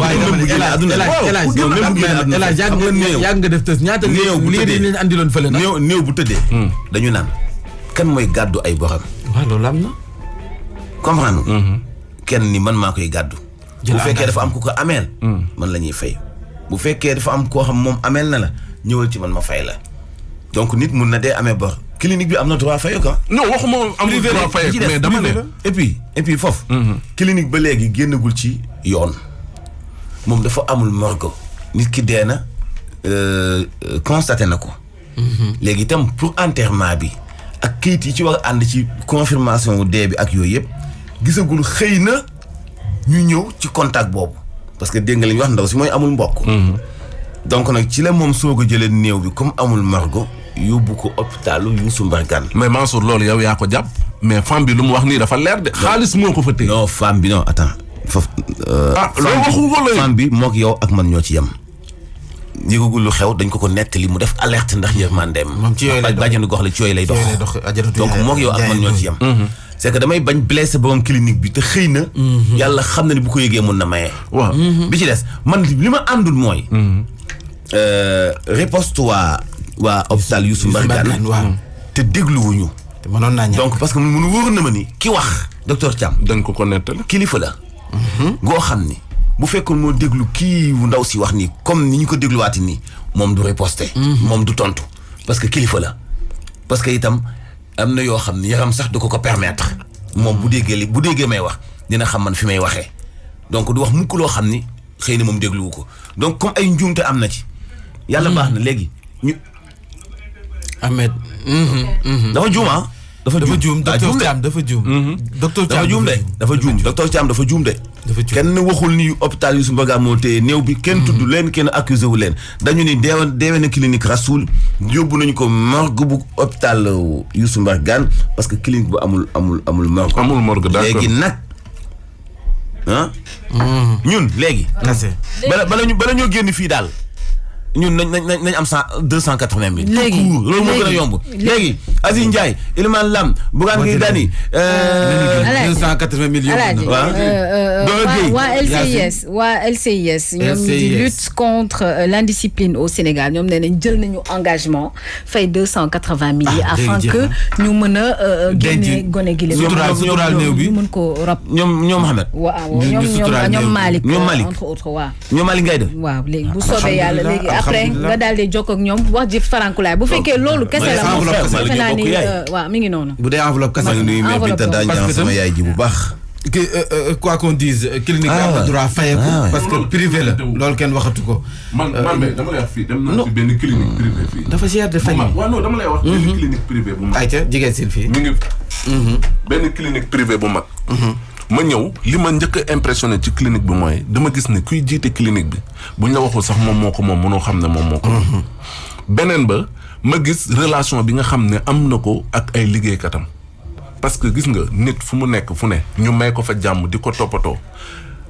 yàgg nga def tës ñaata néew bu tëddee leen andiloon fële na
néew bu tëddee dañu naan kan mooy gàddu ay boram
waaw loolu am na
comprendre kenn ni man maa koy gàddu bu fekkee dafa am ku ko ameel man la ñuy fay bu fekkee dafa am koo xam moom ameel na la ñëwal ci man ma fay la donc nit mun na dee amee bor clinique bi am na droit fayoo quoi.
non waxuma amul droit fayoo mais dama ne.
et puis foofu. clinique ba léegi génnagul ci yoon. moom dafa amul morgue. nit ki dee na constaté na ko. léegi itam pour enterrement bi ak kayit yi ci war a ànd ci confirmation wu dee bi ak yooyu yëpp gisagul xëy na ñu ñëw ci contact boobu parce que dégg nga li ñu wax ndaw si mooy amul mbokk. donc nag ci la moom soog a jëlee néew bi comme amul morgue. yóbbu ko hôpitalu Youssou Mbargane.
mais Mansour loolu yow yaa ko jàpp mais femme bi lu mu wax nii dafa leer de xaalis moo ko fa téye.
non femme bi non attends foofu.
loolu waxu ko la
femme bi moog yow ak man ñoo ci yem. yëgagul lu xew dañ ko nettali mu def alerte ndax yërmandeem.
moom ci yooyu lay dox
bàjjenu gox la ci yooyu lay dox. donc moog yow ak man ñoo ci yem. c'est que damay bañ blessé borom clinique bi te xëy na. yàlla xam na ni bu ko yëgee mun na maye.
waaw
bi ci des man li ma àndul mooy. riposte waa hôpital Youssou Mbargane te dégluwuñu.
te mënoon naa ñàkk
donc parce que mun wóor na ma ni ki wax docteur Thiam.
dañ ko nettali.
kilifa la. ngoo xam ni bu fekkoon moo déglu kii wu ndaw si wax nii comme ni ñu ko dégluwaati nii moom du riposter. moom du tontu parce que kilifa la. parce que itam am na yoo xam ni yaram sax du ko permettre. moom bu déggee may wax dina xam man fi may waxee donc du wax mukk loo xam ni xëy na moom dégluwu ko donc comme ay njuumte am na ci. yàlla baax na léegi ñu.
Ahmed.
dafa juum
dafa juum docteur Thiam dafa juum. docteur Thiam
dafa juum docteur Thiam dafa juum de. kenn waxul ni hôpital Youssou Mbargane moo téye néew bi kenn tudd leen kenn accusé wu leen dañu ni deewee na clinique Rasoul yóbbu nañu ko morgue bu hôpital Youssou Mbargane parce que clinique bu amul morgue.
amul morgue d'accord
léegi nag ñun léegi. bala ñoo génn fii daal. ñun nañ am 280,000.
léegi
loolu moo gën a yomb. léegi Aziz Ndiaye Iliman Lam Bougane Gueye Dany.
280,000 yóbbu
na. waa LCIS. ñoom di lutte contre l'indiscipline au Sénégal ñoom nee nañ jël nañu engagement fay 280,000 yi afin que ñu mën a génne gone gi leen.
suturaal néew bi
ñu mën ko rab.
ñoom Mohamed.
waaw ñoom Malick. entre autres waaw.
ñoom Malick Ngaye de.
waaw léegi bu soobee yàlla léegi. après nga daal di jokkoo ak ñoom wax ji farankulaay bu fekkee loolu kese la moom defe naa ni waaw mi ngi noonu.
bu dee enveloppe kese
maa ngi nuyu Binta Daña sama yaay ji bu baax.
quoi qu'on dise clinique bi am droit fayeku parce que privé la loolu kenn waxatu ko.
man dama lay wax fii dem naa fi benn clinique privé fii.
dafa cher de fay.
waaw non dama lay wax. benn clinique privé bu mag.
ayca jigéen si fii.
mi ngi benn clinique privé bu mag. ma ñëw li ma njëkk a impressionné ci clinique bi mooy dama gis ne kuy jiite clinique bi buñ la waxul sax moom moo ko moom mënoo xam ne moom moo ko moom. beneen ba ma gis relation bi nga xam ne am na ko ak ay liggéeykatam parce que gis nga nit fu mu nekk fu ne ñu may ko fa jàmm di ko toppatoo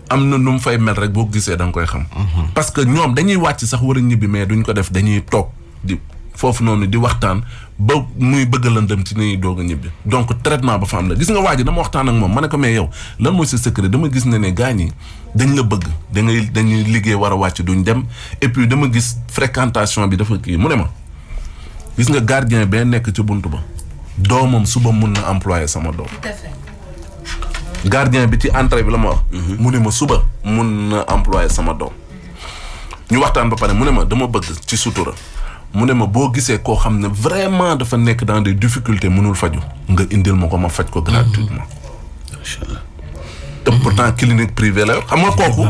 am na nu mu fay mel rek boo gisee da nga koy xam. parce que ñoom dañuy wàcc sax war a ñibbi mais duñ ko def dañuy toog di foofu noonu di waxtaan ba muy bëgg lëndëm ci ni doog a ñibbi donc traitement ba fa am la gis nga waa ji dama waxtaan ak moom ma ne ko mais yow lan mooy sa secret dama gis ne gaañ yi dañ la bëgg dañuy liggéey war a wàcc duñ dem et puis dama gis fréquentation bi dafa kii mu ne ma gis nga gardien bee nekk ci buntu ba doomam suba mun na employé sama doom.
tout à fait.
gardien bi ci entrée bi la ma wax. mu ne ma suba mun na employé sama doom ñu waxtaan ba pare mu ne ma dama bëgg ci sutura. mu ne ma boo gisee koo xam ne vraiment dafa nekk dans des difficultés mënul faju nga indil ma ko ma faj ko gratuitement.
macha allah.
te pourtant clinique privée la xam nga kooku.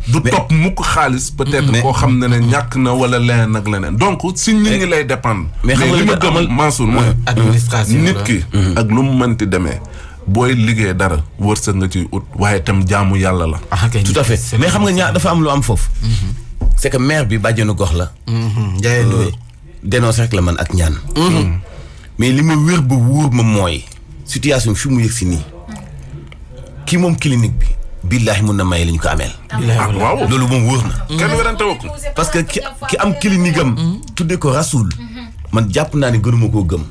du topp mukk xaalis. peut-être koo xam ne ñàkk na wala leneen ak leneen donc si nit ñi lay dépendre. mais li ma gëm Mansour mooy.
administration
nit ki. ak lu mu mënti demee. booy liggéey dara wërsëg nga ci ut waaye itam jaamu yàlla la.
tout à fait mais xam nga ñaar dafa am lu am foofu. c'est que maire bi bàjjenu gox la.
Ndiaye
dénoncé rek la man ak ñaan. mais li ma wér ba wóor ma mooy situation fi mu yëg si nii kii moom clinique bi billaahi mun na may li ñu ko ameel.
waaw
loolu moom wóor na.
kenn werante woo ko.
parce que ki am clinique am. tuddee ko Rasoul. man jàpp naa ne gënuma koo gëm.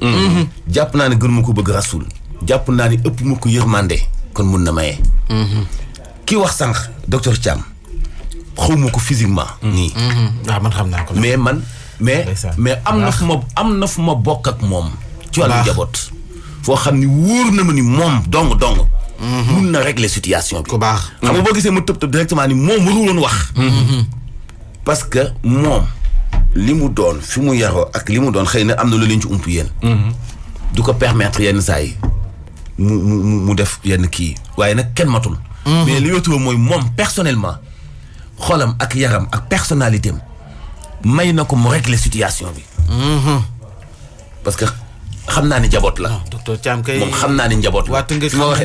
jàpp naa ne gënuma ko bëgg Rasoul. jàpp naa ne ëpp ma ko yërmande kon mun na maye. kii wax sànq docteur Thiam xawma ko physiquement. nii.
waaw man xam naa ko.
mais am na fu ma bokk ak moom. ci wàllu njaboot. foo xam ni wóor na ma ni moom dong. mun na régler situation bi.
ku baax
xam nga boo gisee ma tëb directement ni moom waruloon wax. parce que moom li mu doon fi mu yaroo ak li mu doon xëy na am na lu leen ci ump yéen. du ko permettre yenn saa yi mu def yenn kii waaye nag kenn matul. mais li wetu mooy moom personnellement xolam ak yaram ak personnalité am may na ko mu régler situation bi. parce que xam naa ni njaboot la.
docteur Thiam kay
moom xam naa ni njaboot la.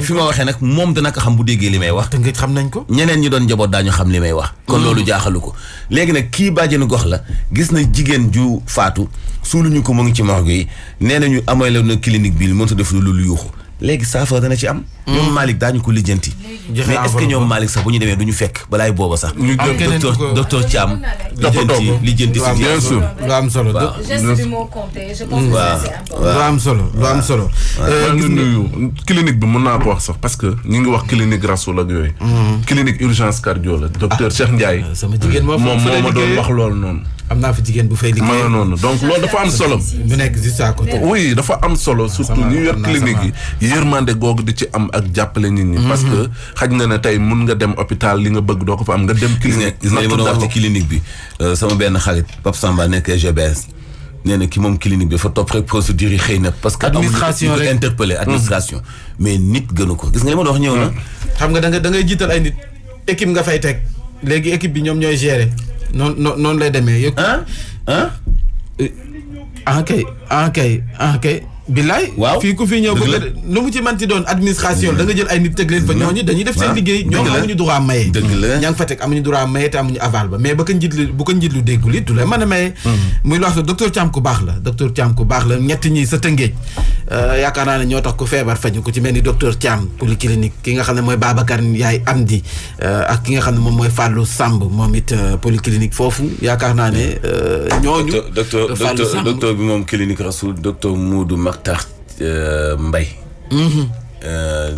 fi ma waxee nag moom dana ko xam bu déggee li may wax.
Tëngéej xam nañ ko.
ñeneen ñi doon njaboot daañu xam li may wax. kon loolu jaaxalu ko. léegi nag kii bàjjenu gox la gis na jigéen ju faatu suuluñu ko mu ngi ci morgue yi nee nañu amee na clinique bi mënut a def lu yuuxu léegi saafara dana ci am. ñoom Malick daañu ko lijjanti. mais est-ce que ñoom Malick sax bu ñu demee du ñu fekk balaay booba sax. ñu jël docteur Thiam. lijjanti si
bien sûr
lu am solo.
geste bi moo compté je pense que c'est important.
lu am solo.
gis nuyu clinique bi mën naa ko wax sax parce que ñu ngi wax clinique Rasoul ak yooyu. clinique urgence cardio la docteur Cheikh Ndiaye.
sama jigéen moom
ma doon wax loolu noonu.
am naa fi jigéen bu fay liggéey.
ma noonu donc loolu dafa am solo.
mu nekk juste à côté.
oui dafa am solo surtout ñu yor clinique yi yërmande googu di ci am ak jàppale nit ñi. parce que xaj na ne tey mun nga dem hôpital li nga bëgg doo ko fa am nga dem. clinique
gis nga li ma doon wax ci clinique bi sama benn xarit Pape Samba nekk GBS nee na ki moom clinique bi dafa topp rek procédure yi xëy na. parce que
administration rek
interpellé administration. mais nit gënu ko gis nga li ma doon wax ñëw na.
xam nga da ngay jiital ay nit équipe nga fay teg léegi équipe bi ñoom ñooy gérer. noonu lay demee. kay. billaay.
waaw
fii ku fi ñëw bëgg lu mu ci manti doon administration da nga jël ay nit teg leen fa ñooñu dañuy def seen liggéey. ñoom amuñu droit maye. ña nga fa teg amuñu droit maye te amuñu aval ba mais bu ko njiit lu déggul it du la mën a maye. muy loo xam ne docteur Thiam ku baax la ñett ñi sa Tëngéej yaakaar naa ne ñoo tax ku feebar faju ku ci mel ni docteur Thiam polyclinique ki nga xam ne mooy Babacar yaay Amdi ak ki nga xam ne moom mooy Fallou Samb moom it polyclinique foofu yaakaar naa ne ñooñu.
docteur bi moom clinique Rasoul docteur Moudou Maktar Mbaye.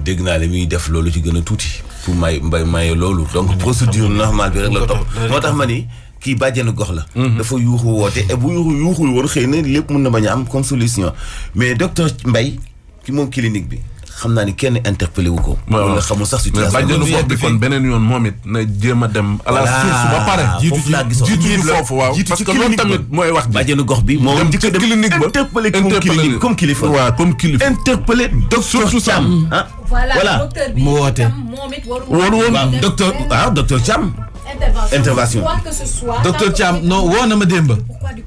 dégg naa li muy def loolu ci gën a tuuti pour maye loolu donc procédure normale bi rek la topp moo tax ma ni kii bàjjenu gox la. dafa yuuxu woote et bu yuuxul woon xëy na lépp mun na bañ a am comme solution mais docteur Mbaye ki moom clinique bi xam naa ni kenn interpellé wu ko.
waaw
nga xamul sax situation.
mais bàjjenu gox bi kon beneen yoon moom it na jéem a dem. à la source ba pare. jiitu foofu waaw parce que loolu tamit mooy wax.
bàjjenu gox bi moo njëkk a dem
clinique ba
interpellé comme kilifa.
waaw comme kilifa.
interpellé docteur Thiam.
voilà
mu woote.
waaw docteur Thiam. intervention
docteur Thiam non woo na ma démb.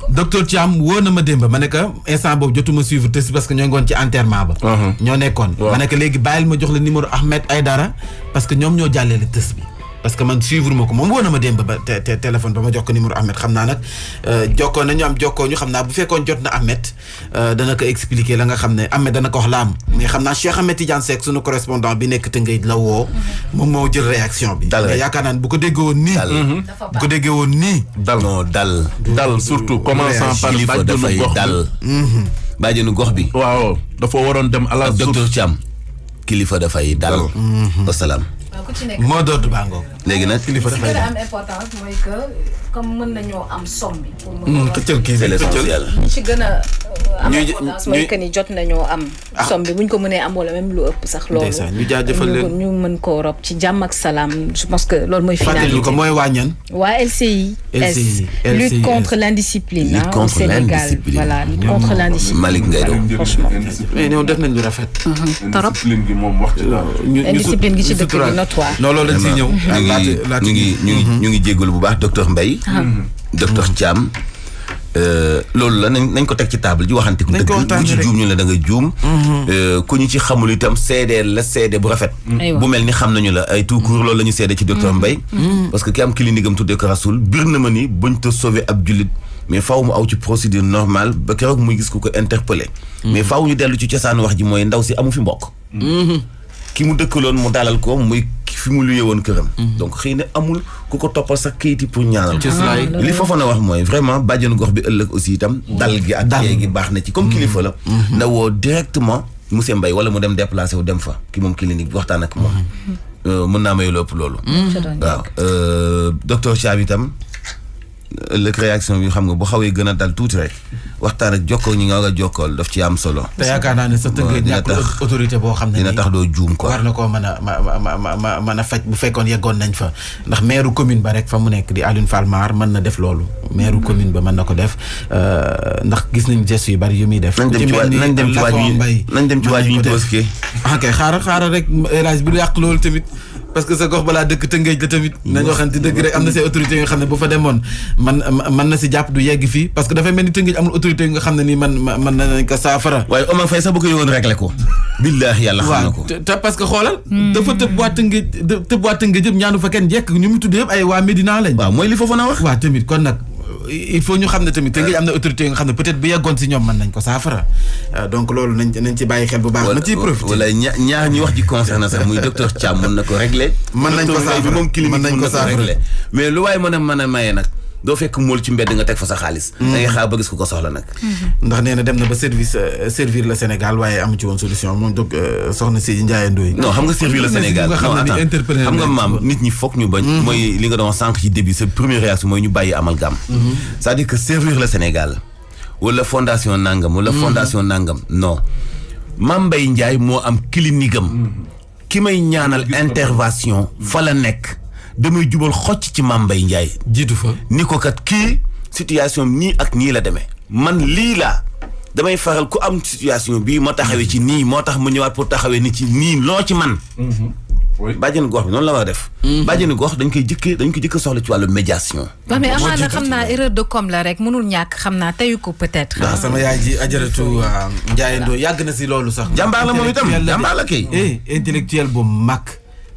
docteur Thiam woo na ma démb ma ne que instant boobu jotuma suivre test parce que ñoo ngi woon ci enterrement ba. ñoo nekkoon. ma ne que léegi bàyyil ma jox la numéro Ahmed Aïdara parce que ñoom ñoo jàllale test bi. parce que man suivre ma ko moom woo na ma démb ba téléphone ba ma jox ko numéro Ahmed xam naa nag jokkoo nañu am jokkoo ñu xam naa bu fekkoon jot na Ahmed dana ko expliquer la nga xam ne Ahmed dana ko wax la am mais xam naa Cheikh Ahmed Tidiane Seck sunu correspondant bi nekk Tëngéej la woo moom moo jël réaction bi.
dal
mais yaakaar naa ne bu ko déggee woon nii. bu ko déggee woon nii.
dal
surtout commençant par bàjjenu gox bi.
bàjjenu gox bi.
waaw dafa waroon dem à la source.
docteur Thiam kilifa dafay dal. wasalaam.
ku ci nekk
moo dootu bàngoo.
léegi nag
kilifa dafay am importance mooy que comme mën nañoo am somme bi. pour mën a
c'est l'essentiel.
ci gën a am importance mooy que ni jot nañoo am. somme bi bu ñu ko mënee am wala même lu ëpp sax. loolu
ñu jaajëfal leen
ñu mën koo rob ci jàmm ak salaam je pense que loolu mooy. finalité
ko mooy wàññan.
waa LCI. lutte contre l'indiscipline. au Sénégal voilà lutte contre l'indiscipline.
Malick Ngaye doon
franchement.
mais ñoom def nañ lu rafet.
torop
indiscipline gi moom wax ci la.
indiscipline gi ci dëkk bi notoire.
non loolu dañ siy ñëw.
ñu ngi jéggalu bu baax docteur Mbaye. docteur Thiam. loolu la nañ ko teg ci table ji waxante ku dëgg bu ci juum ñu la da nga juum. ku ñu ci xamul itam seede la seede bu rafet. bu mel ni xam nañu la ay tout court loolu la ñu seede ci docteur Mbaye. parce que ki am clinique am tuddee ko Rasoul bir na ma ni buñ te sauver ab jullit mais faaw mu aw ci procédure normale ba keroog muy gis ku ko interpellé. mais faaw ñu dellu ci cosaan wax ji mooy ndaw si amu fi mbokk. ki mu dëkkaloon mu dalal ko muy fi mu luyee woon këram. donc xëy na amul ku ko toppal sax kayiti pour ñaanal ko. li foofa na wax mooy vraiment bàjjenu gox bi ëllëg aussi itam. dal gi ak tey gi baax na ci comme kilifa la. na woo directement monsieur Mbaye wala mu dem déplacé wu dem fa ki moom clinique bi waxtaan ak moom. mën naa may lépp loolu. waaw docteur Thiam itam ëllëg réaction bi xam nga bu xawee gën a dal tuuti rek waxtaan ak jokkoo ñi nga war a jokkool daf ci am solo.
te yaakaar naa ne sa tënkee ñàkk autorité boo xam ne
dina tax doo juum quoi.
war na koo mën a faj bu fekkoon yeggoon nañ fa ndax maire commune ba rek fa mu nekk di Alioune Fall Mar mën na def loolu maire commune ba mën na ko def ndax gis nañ gestes yu bari yu muy def.
nañ dem ci waaj ñu toskee.
ok xaaral rek élage bi du yàq loolu tamit. parce que sa gox balaa dëkk Tëngéej la tamit nañu waxante dëgg rek am na say autorités yi nga xam ne bu fa demoon man na si jàpp du yegg fii parce que dafay mel ni Tëngéej amul autorité yi nga xam ne nii man nañ ko saafara.
waaye Omar Faye sax bu ko yëgoon réglé ko. billaahi yàlla xam na ko.
te parce que xoolal. dafa tëb waa Tëngéej yëpp ñaanu fa kenn jekk ñu mu tudd yëpp ay waa Médina lañ.
waaw mooy li foofu na wax.
waaw tamit kon nag. il faut ñu xam ne tamit Tëngéej am na autorité yi nga xam ne peut-être bu yeggoon si ñoom mën nañ ko saafara donc loolu nañ ci bàyyi xel bu baax. na ciy profité
wala ñaar ñi wax ji concerné sax muy docteur Thiam mën na ko réglé.
mën nañ ko saafara
moom clinique mën na ko réglé mais lu waaye mën a maye nag doo fekk mool ci mbedd nga teg fa sa xaalis. da ngay xaar ba gis ko soxla nag.
ndax nee na dem na ba servir le Sénégal waaye amu ci woon solution moom donc soxna si Ndiaye Ndoye.
non xam nga servir le Sénégal non attends xam nga maam nit ñi foog ñu bañ. mooy li nga doon sànq ci début sa première réaction mooy ñu bàyyi amalgame. c'est-à-dire que servir le Sénégal wala fondation nangam wala fondation nangam non Mame Mbaye Ndiaye moo am clinique am. ki may ñaanal intervention fa la nekk. damay jubal xocc ci Mame Mbaye Ndiaye
jiitu fa
ni ko kat kii situation nii ak nii la demee man lii laa damay faral ku am situation bii ma taxawee ci nii moo tax mu ñëwaat pour taxawee ni ci nii loo ci man bàjjenu gox bi noonu la war a def bàjjenu gox dañ ko jëkk soxla ci wàllu médiation
waaw mais amaana xam naa erreur de com la rek mënul ñàkk xam naa teyu ko peut-être
waaw sama yaay ji ajaratu Ndiaye Ndoye yàgg na si loolu sax
jàmbaar la moom itam jàmbaar la kay
intellectuel bu mag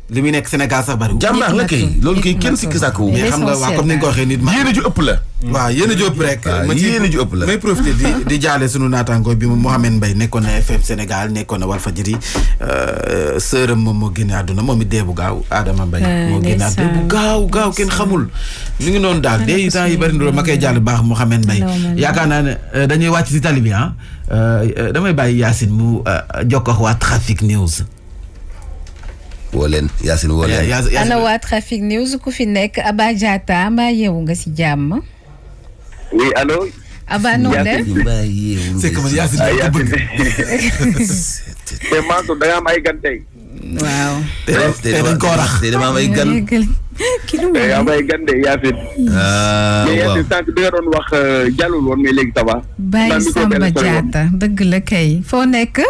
li muy nekk Sénégal sax bari
jàmbaar la kay loolu kay kenn sikki sàkk wu
mais xam nga waa comme ni nga ko waxee nit ma
yéene ju ëpp la
waaw yéene ju ëpp rek
yéene ju ëpp la
may profité di jaale sunu naataango bi Mouhamed Mbaye nekkoon na FM Sénégal nekkoon na Walfadjri sërëm moom moo génne àdduna moom it dee bu gaaw Adama Mbaye moo génne àdduna bu gaaw kenn xamul ñu ngi noonu daal dee temps yi bari na ma koy jàll baax Mouhamed Mbaye yaakaar naa ne dañuy wàcc si tali bi damay bàyyi Yacine mu jokkoo waa Trafic News
woo leen Yacine woo leen.
ana waa Trafic News ku fi nekk Aba Diatta mbaa yeewu nga si jàmm.
oui allo.
Aba noo def.
c'est que man Yacine daa ko bëgg.
te Mansour da nga am ay gan tey.
waaw.
te dañ koo rax
te dama am ay gan.
te am ay gan de Yacine. mais Yacine sànq bi nga doon wax jàllul woon mais léegi ça va.
Baye Samba Diatta dëgg la kay foo nekk.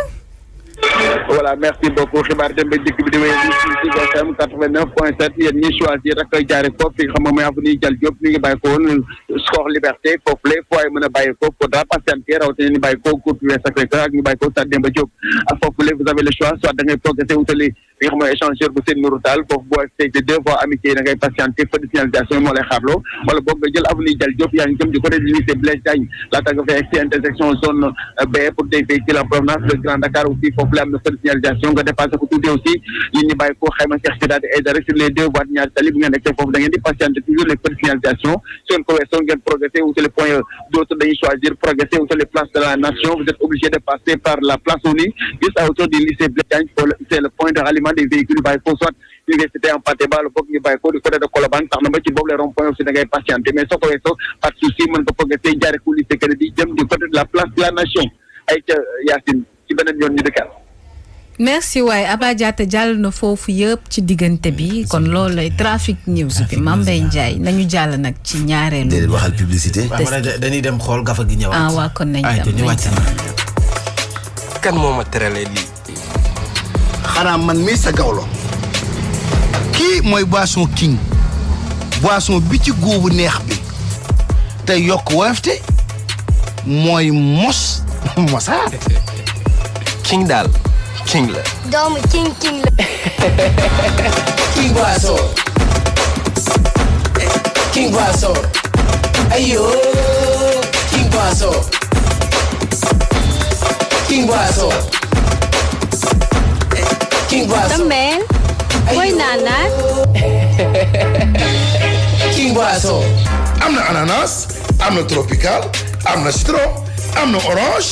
voilà merci beaucoup xibaar dem ba dikk bi di wéy ci FM 89.7 yéen ñi choisir rek jaare foofu fi nga xam ne mooy avenue Dial Diop ñu ngi bàyyi ko woon Score Liberté foofu la foo ay mën a bàyyi ko pour dara patienter rawatina ñu bàyyi ko Cour Sacré-Cœur ak ñu bàyyi ko Stade Demba Diop ak foofu la vous avez le choix soit da ngay progresser wutali li nga xam ne échangeur bu seen Nourou Tall foofu boo stage deux voies amitié da ngay patienter feu de signalisation moo lay xaarloo wala boog nga jël avenue Dial Diop yaa ngi jëm du côté du lycée Blaise Diagne laata nga fay egsi intersection zone B pour des véhicules en provenance de Grand Dakar aussi foofu la am na feu de signalisation nga dépassé ko tuuti aussi yéen ñi bàyyi ko xayma Cheikh Sidaat Aïdara sur les deux voies ñaari tali bu ngeen nekkee foofu da ngeen di patienter toujours les feux de signalisation su ngeen ko weesoo ngeen progresser ou sur les points d'autres dañuy choisir progresser ou sur les places de la nation vous êtes obligé de passer par la place Ouly juste à hauteur du lycée Blaise Diagne c'est le point de ralliement des véhicules bàyyi ko soit université en Patte Ba boog ñu bàyyi ko du côté de Colobane tax na ba ci boobu les rond-points aussi da ngay patienter mais soo ko weesoo pas de souci mën nga progresser jaare ko lycée Kennedy jëm du côté de la place de la nation ay ca Yacine ci beneen yoon ñu dëkkaat.
merci waaye Aba Diatta jàll na foofu yëpp ci diggante bi kon loolu lay Trafic News bi Mame Mbaye Ndiaye nañu jàll nag ci ñaareelu.
déedéet waxal publicité.
dañuy dem xool gafa gi ñëwaat.
waa kon nañ dem
kan moo ma teralee lii.
xanaa man mii sa gawlo kii mooy boisson king boisson bi ci góobu neex bi te yokk woyofte mooy mos mosaat.
king daal king la.
doomu king la.
king boisson. king boisson. ayo king boisson. king boisson. King Boisson.
Tambel. Boy naanaat.
King Boisson.
am na ananas am na tropical am na citron am na orange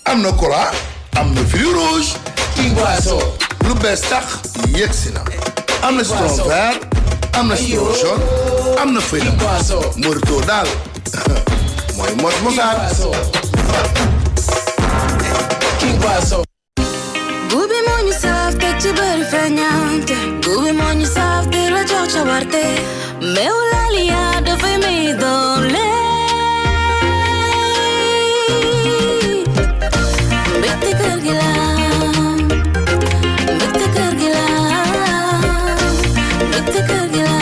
am na cola am na fruit rouge.
King Boisson.
lu bees tax yegsi na. am na citron vert am na citron jaune am na feuille de menthe. Morito daal mooy mos mosaat.
King Boisson.
Gubi moo ñu saaf teg ci bëri feeñante. Gubi moo ñu saaf di la jox ca warte. Meew Laliya dafay may doole. Mbégte kër gi la. Mbégte kër gi la. Mbégte kër gi la.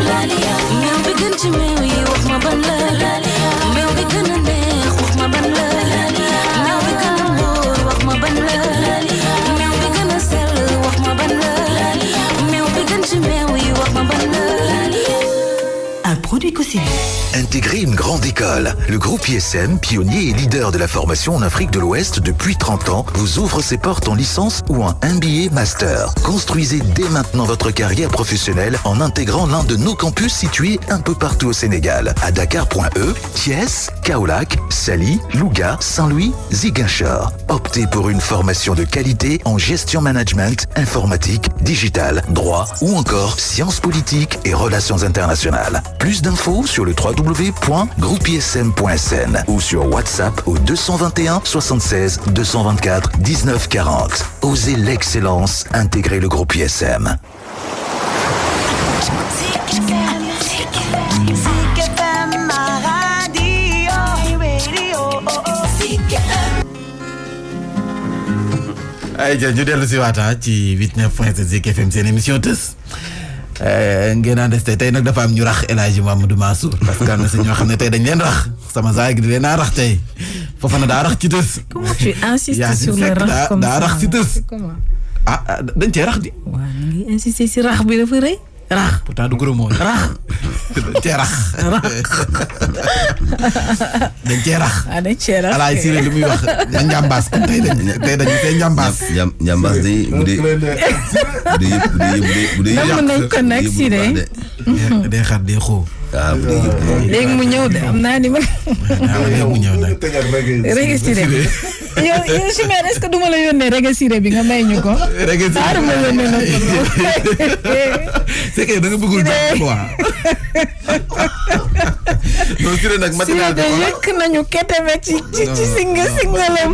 Laliya. Meew bi gën ci meew yi wax ma ban la. Laliya. Meew bi gën a neex wax ma ban la. Laliya. Meew bi gën a wóor wax ma ban la. Laliya. Meew bi gën a sell wax ma ban la. Laliya. Meew bi gën ci meew yi wax ma ban la.
Un produit Cosimo.
Intégrer une grande école. Le groupe ISM, pionnier et leader de la formation en Afrique de l'Ouest depuis 30 ans, vous ouvre ses portes en licence ou en MBA Master. Construisez dès maintenant votre carrière professionnelle en intégrant l'un de nos campus situés un peu partout au Sénégal. À Dakar.e, Thiès, Kaolack, Saly, Louga, Saint-Louis, Ziguinchor. Optez pour une formation de qualité en gestion management, informatique, digital, droit ou encore sciences politiques et relations internationales. Plus d'infos sur le www.groupeism.sn ou sur WhatsApp au 221 76 224 19 40. Osez l'excellence, intégrez le groupe ISM.
ay ja ñu dellu si waata ci 89.7 Zik FM seen émission tës ngeen ànd tey nag dafa am ñu rax El Hadji Mamadou Mansour parce que am na si ñoo xam ne tey dañ leen rax sama saa gi di leen rax tey foofa na daa rax ci tës.
Comment tu insistes sur le rax comme ça
daa rax ci tës. ah dañ cee rax di.
waaw ngi insister si rax bi dafa rëy. rax
pourtant du gros mot rax dañ cee rax. dañ cee rax.
ah dañ cee rax
alaay Siré li muy wax na njàmbaas comme tey dañu fee njàmbaas.
njàmbaas day bu dee
nam nañ ko nag Siré.
day xar day xoo.
waaw bu dee yëpp.
léegi mu ñëw de am naa ni ma.
léegi mu ñëw nag.
Reggae Siré bi. yow Chimère est-ce que duma la yónnee Reggae Siré bi nga may ñu ko.
Reggae Siré
ma yónnee na ko.
c'est que da nga bëggul jàpp quoi. non Siré nag matinal bi
Siré yëkk nañu keteme ci singalam.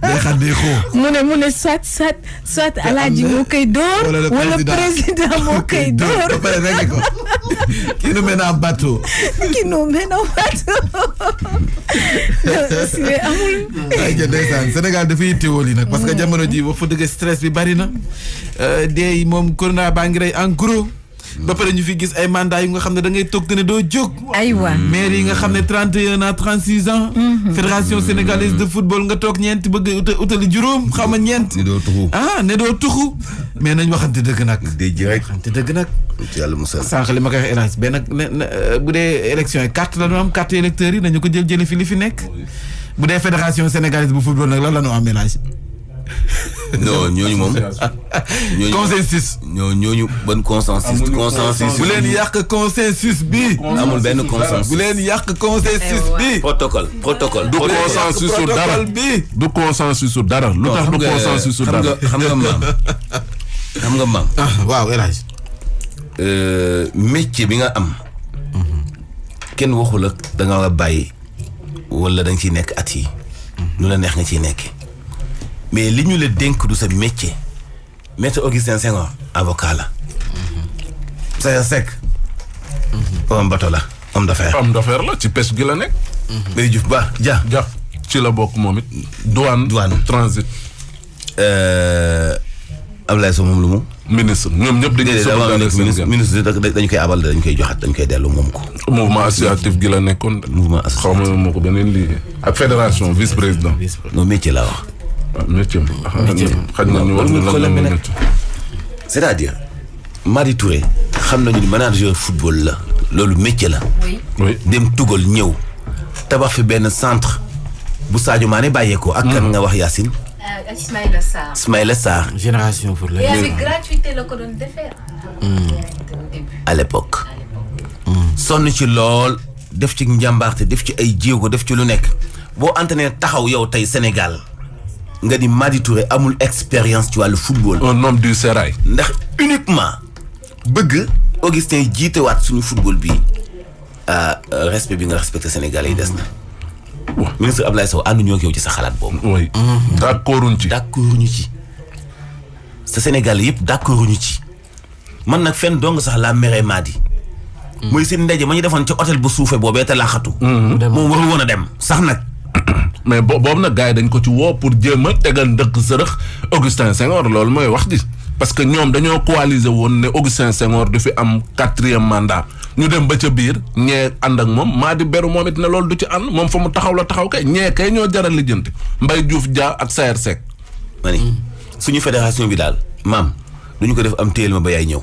day xar day xoo.
mu ne soit Alaaji moo koy door wala président moo koy door.
ba pare rek ko. Qui nous mène en bateau.
Qui nous mène en bateau. Siré amul.
ay ja ndeysaan Sénégal dafa yittewoo lii nag parce que jamono ji wax fa dëgg stress bi bari na. dee moom corona baa ngi rey en gros. ba pare ñu fi gis ay mandat yu nga xam ne da ngay toog te ne doo jóg.
aywa
maire yi nga xam ne 31 ans 36 ans. fédération sénégalaise de football nga toog ñeent bëgg utali juróom xaw ma ñeent.
ne doo tuxu
ne doo tuxu. mais nañ waxante dëgg nag.
day ji rek
waxante dëgg nag.
yàlla musal.
sànq li ma koy wax élage benn bu dee élection yi carte la ñu am carte électeurs yi nañu ko jëli fi li fi nekk. bu dee fédération sénégalaise bu football nag lan la ñu am élage.
non ñooñu moom.
consensus.
ñooñu ban consensus. consensus
bu leen yàq consensus bi.
amul benn consensus.
bu leen yàq consensus bi.
protocole.
du consensus su dara du consensus su dara. lu tax du consensus su dara.
xam nga maam.
waaw El Hadj.
métier bi nga am. kenn waxul ak da nga la bàyyi. wala da nga ciy nekk at yi. lu la neex nga ciy nekk. mais li ñu la dénk du sa métier. Maître Augustin Senghor avocat la. Saya Seck. homme bateau la homme d'affaires.
homme d'affaires la ci pêche gi la nekk.
Mbaye Diouf Ba Dia
ci la bokk moom it. douane transit.
Ablaye Sow moom lu mu.
ministre ñoom ñëpp dañuy
soxla ministre dañu koy abal dañu koy joxat dañu koy dellu moom ko.
mouvement associatif gi la nekkoon.
mouvement associatif
xaw ma moo ko beneen lii. ak fédération vice président.
non métier laa wax.
métier xaj na ñu wax lan la
c'est-à-dire Madi Touré xam nañu ni manager football la loolu métier la.
oui
dem tugal ñëw tabax fi benn centre bu Sadio Mané bàyyeekoo. ak kan nga wax Yacine.
Ismaïla Sarr.
Ismaïla Sarr.
génération pour la.
et avec gratuité la ko doon defee.
à l'époque. sonn ci lool def ci njàmbaarte def ci ay jéego def ci lu nekk boo entraîné taxaw yow tey Sénégal nga di Madi Touré amul expérience ci wàllu football.
un homme du sérail.
ndax uniquement bëgg Augustin jiitewaat suñu football bi respect bi nga respecté Sénégalais yi des na. ministre Abdoulaye Sow ànduñoo ak yow ci sa xalaat boobu.
oui d'accorduñ ci.
d'accorduñu ci sa Sénégalais yëpp d'accorduñu ci man nag fenn dong sax la mere Madi. mooy seen ndaje ma ñu defoon ci hôtel bu suufee boobee te laaxatu. moom warul woon a dem sax nag.
mais boobu nag gars yi dañ ko ci woo pour jéem a tegal ndëkk sërëx Augustin Senghor loolu mooy wax ji parce que ñoom dañoo coaliser woon ne Augustin Senghor du fi am 4e mandat ñu dem ba ca biir ñee ànd ak moom Madi beru moom it ne loolu du ci ànd moom fa mu taxaw la taxaw kay ñee kay ñoo jaral lijjanti Mbaye Diouf Dia ak Sayer Seck.
ma ni suñu fédération bi daal maam duñu ko def am téel ma ba yaay ñëw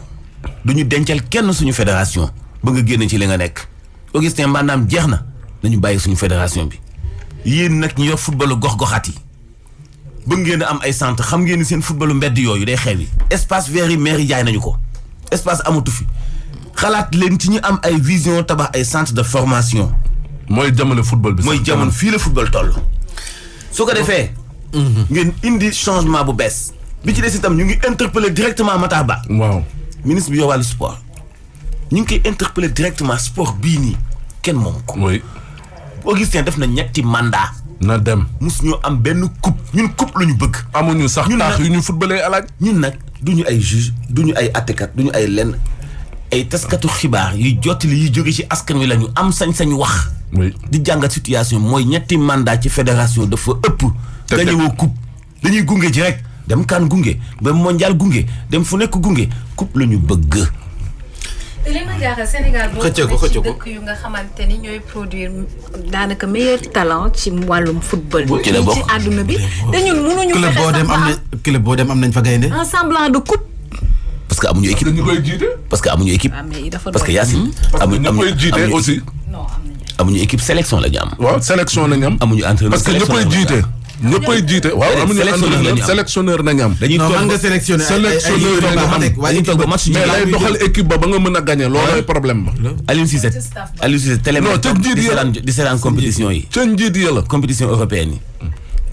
duñu dencal kenn suñu fédération ba nga génn ci li nga nekk Augustin maanaam jeex na nañu bàyyi suñu fédération bi yéen nag ñu yor footballu gox-goxaat yi ba ngeen am ay centre xam ngeen ni seen footballu mbedd yooyu day xewi espace vert yi maire yi jaay nañu ko espace amatu fi xalaat leen ci ñu am ay vision tabax ay centre de formation.
mooy jamono football bi.
mooy jamono fii la football toll. su ko defee. ngeen indi changement bu bees. bi ci des itam ñu ngi interpeller directement Matar Ba.
waaw
ministre bi yor wàllu sport. ñu ngi koy interpeller directement sport bii nii kenn moom ko.
oui.
Augustin def na ñetti mandat.
na dem.
mus ñoo am benn coupe ñun coupe la ñu bëgg.
amuñu sax taax yu ñu footballee alaaj.
ñun nag duñu ay juge duñu ay attekat duñu ay lenn ay taskatu xibaar yuy jottali yi jóge ci askan wi la ñu am sañ-sañu wax.
oui
di jàngat situation mooy ñetti mandat ci fédération dafa ëpp. te gañewoo coupe dañuy gunge ji rek dem kaan gunge ba mondial gunge dem fu nekk gunge coupe la ñu bëgg.
te li ma jaaxal Sénégal boo
xëccëg
ci dëkk yu nga xamante ni ñooy produire daanaka meilleur talent ci wàllum football.
ci la bokk
ci àdduna bi. te ñun mënuñu
club boo dem am na club boo dem am nañ fa gaynde.
un semblant de coupe.
parce que amuñu équipe.
ñu koy jiite.
parce que amuñu équipe. parce que Yacine.
amuñu koy jiite aussi.
amuñu équipe sélection la ñu am.
waaw sélection la ñu am.
amuñu entraîneur
parce que ñëppay jiite. ñëppay jiite waaw amuñu entraîneur sélectionneur nañu am.
dañuy toog
nga sélectionné
sélectionneur
dañuy toog match mais lay doxal équipe ba nga mën a gagné loolooy problème ba.
Aliou Cissé télé
non ca njiit ya
di seetaan compétition yi.
ca njiit ya la.
compétition européenne yi.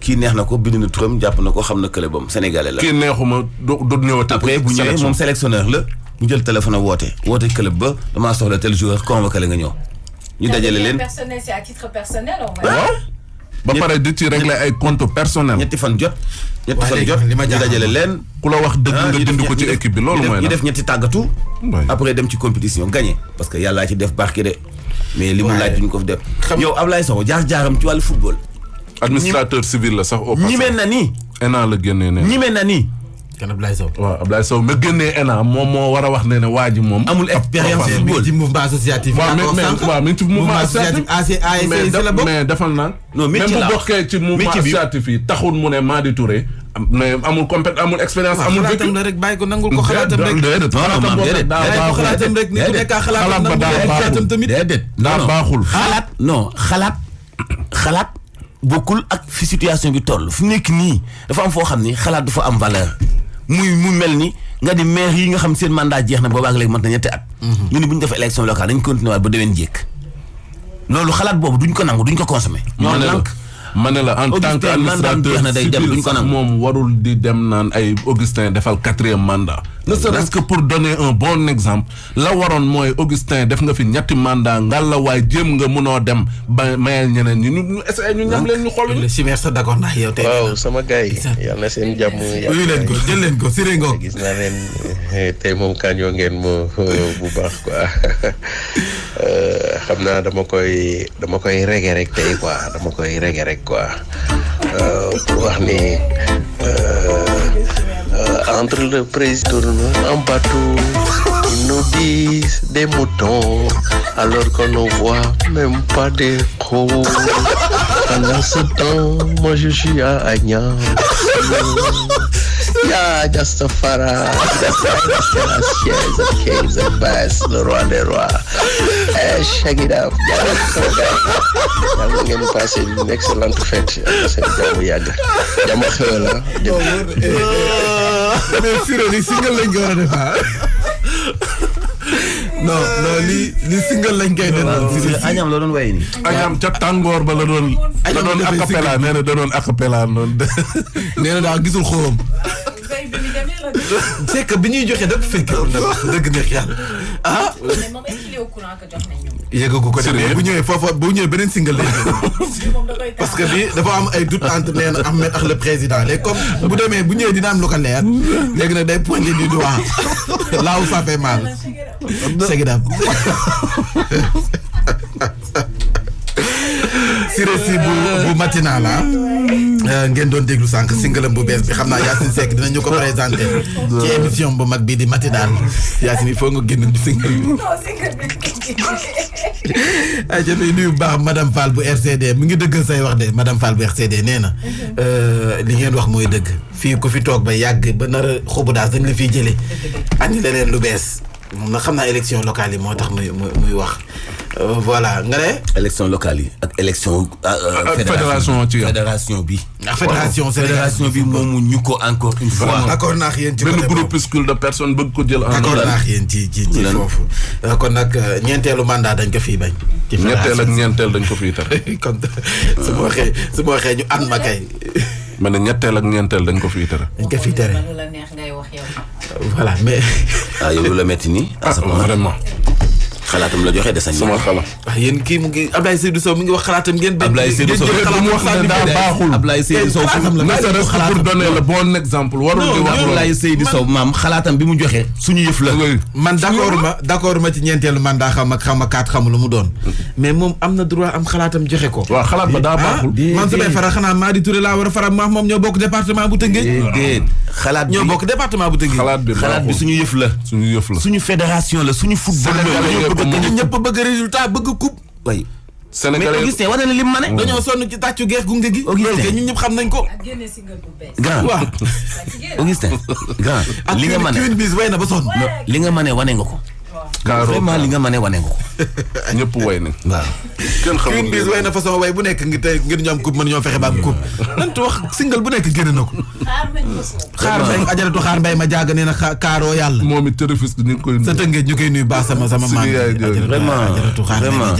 kii neex na ko bind na turam jàpp na ko xam na kële bam sénégalais la.
kii neexuma du ñëwati.
après bu ñëwee moom sélectionneur la mu jël téléphone woote club ba damaa soxla tel joueur convoqué la nga ñëw. ñu dajale leen
personnel c'est à titre personnel
ba pare di ci régler ay compte personnel.
ñetti fan jot ñu dajale leen.
ku la wax dëgg nga dindi ko ci équipe bi loolu mooy la
ñu def ñetti tàggatu. après dem ci compétition gagné parce que yàllaa ci def barke de. mais li mu laaj duñ ko fi def. yow Ablaye Sow jaar-jaaram ci wàllu football.
administrateur civil la sax au passage.
ñime na nii.
ENA la génnee ne.
ñime na nii.
kan Ablaye Sow.
waaw Ablaye Sow ma génnee ENA moom moo war a wax ne waa ji moom.
amul expérience football
ci mouvement associatif.
waaw mais ci mouvement associatif. mais defal naa.
non métier la
même bu bokkee ci mouvement associatif yi taxul mu ne Madi Touré. amul expérience amul vécu.
xalaatam la rek bàyyi ko nangul ko xalaatam rek.
déedéet
xalaatam rek ni ku nekk xalaatam nangul tamit.
déedéet
daa baaxul.
xalaat bokkul ak fi situation bi toll fi nekk nii dafa am foo xam ni xalaat dafa am valeur mu mel ni nga di maire yi nga xam seen mandat jeex na boobaag léegi mat na ñetti at. ñu ne bu ñu def élection locale dañ continuer waat ba déwén jékk loolu xalaat boobu duñ ko nangu duñ ko consommer. ñoo nank
ma ne la en tant que administrateur civil sax moom warul di dem naan ay Augustin defal 4e mandat. ne serait-ce que pour donner un bon exemple la waroon mooy Augustin def nga fi ñetti mandat ngal la waaye jéem nga mënoo dem ba mayal ñeneen ñi ñu essayé ñu ñam leen ñu xool ñu.
si merci d'accord ndax yow tey.
waaw sama gars yi yal na seen jàmm.
uyu leen ko jël leen ko siré ngoo.
gis naa leen tey moom kañoo ngeen ma bu baax quoi xam naa dama koy rege rek tey quoi dama koy rege rek quoi pour wax ni entre le président en bateau ils nous disent des moutons alors qu'on ne voit même pas des crocs. Pendant ce temps moi je suis à Agnam Yeah, just a fara. That's the best, the roi des rois. Check it out. Ngeen passé une excellente fête. C'est jàmm yàgg. Jàmm xew la.
mais Siré li single lañ ko war a def non li single lañ koy def.
Añam la doon way ni.
Añam ca tàngoor ba la doon acapella nee na da doon acapella noonu.
nee na daal gisul xorom. c'est que bi ñuy joxe dëgg fekkewoon na dëgg neex yàlla ah.
mais moom est-ce qu'il est au courant que jox nañu.
yëgagu ko demee bu ñëwee foofu bu ñëwee beneen single lay parce que bi dafa am ay doute entre nee na Ahmed ak le président léegi comme bu demee bu ñëwee dina am lu ko leer léegi nag day pointé du doigt là où ça fait mal. Segidam. Siré si bu matinal la ngeen doon déglu sànq single bu bees bi xam naa Yacine Seck dinañu ko présenté ci émission bu mag bii di matinal Yacine il faut nga génn single bi. ay jëfee nuyu baax madame Fall bu RCD mu ngi dëggal say wax de madame Fall bu RCD nee na li ngeen wax mooy dëgg fii ku fi toog ba yàgg ba nar a xobu daas dañ la fiy jëlee andi leneen lu bees moom nag xam naa élection locale yi moo tax muy wax. voilà nga ne.
élection locale yi ak élection.
fédération ci
fédération bi.
fédération
bi moomu ñu ko encore une fois.
d'accord naa yéen ci
benn groupuscule de personnes bëgg ko jël en.
d'accord naa yéen ci foofu. kon nag ñeenteelu mandat dañ ko fii bañ.
ci ñetteel ak ñeenteel dañ ko fii tere.
kon su ma waxee ñu an ma kay.
ma ne ñetteel ak ñeenteel dañ ko fii tere.
dañ ko fii tere.
lu la neex ngay wax yow.
voilà mais.
yow lu la metti nii.
vraiment.
xalaatam la joxe de sañ.
sama xalaat.
yéen kii mu ngi Ablaye Seydou Sow mi ngi wax xalaatam ngeen.
Ablaye Seydou Sow
mu wax ne daa baaxul.
Ablaye Seydou Sow
pour donner le bon exemple. warul di wax
Ablaye Seydou Sow maam xalaatam bi mu joxe suñu yëf la.
man d'accord ma ci ñeenteelu mandat xam ma kaat xamu lu mu doon. mais moom am na droit am xalaatam joxe ko.
waaw xalaat ba daa baaxul.
man su may faral xanaa Madi Touré laa war a faral moom ñoo bokk département bu Tëngéej.
déedéet xalaat bi
ñoo bokk département bu Tëngéej.
xalaat bi suñu yëf la. suñu fédération la suñu football la.
ñëpp bëgg résultat bëgg coupe.
way
Sénégalais
mais Augustin wane na lim ma ne.
dañoo sonn ci tàccu geex gunge gi. Augustin ñun ñëpp xam nañ ko.
grand Augustin grand li nga mane
Queen Biz way na ba sonn.
li nga mane wane nga ko. vraiment li nga mane wane nga ko.
ñëpp way nañ.
waaw.
kenn xamul
Queen Biz way na façon way bu nekk ngir ñu am coupe mën ñoo fexe ba am coupe. nantu wax single bu nekk génn na ko. xaar mbay ajaratu xaar mbay ma jaaga nee na kaaroo yàlla.
moom it terroriste ñu ngi koy nuyu.
sa Tëngéej ñu koy nuyu baax sama maam.
vraiment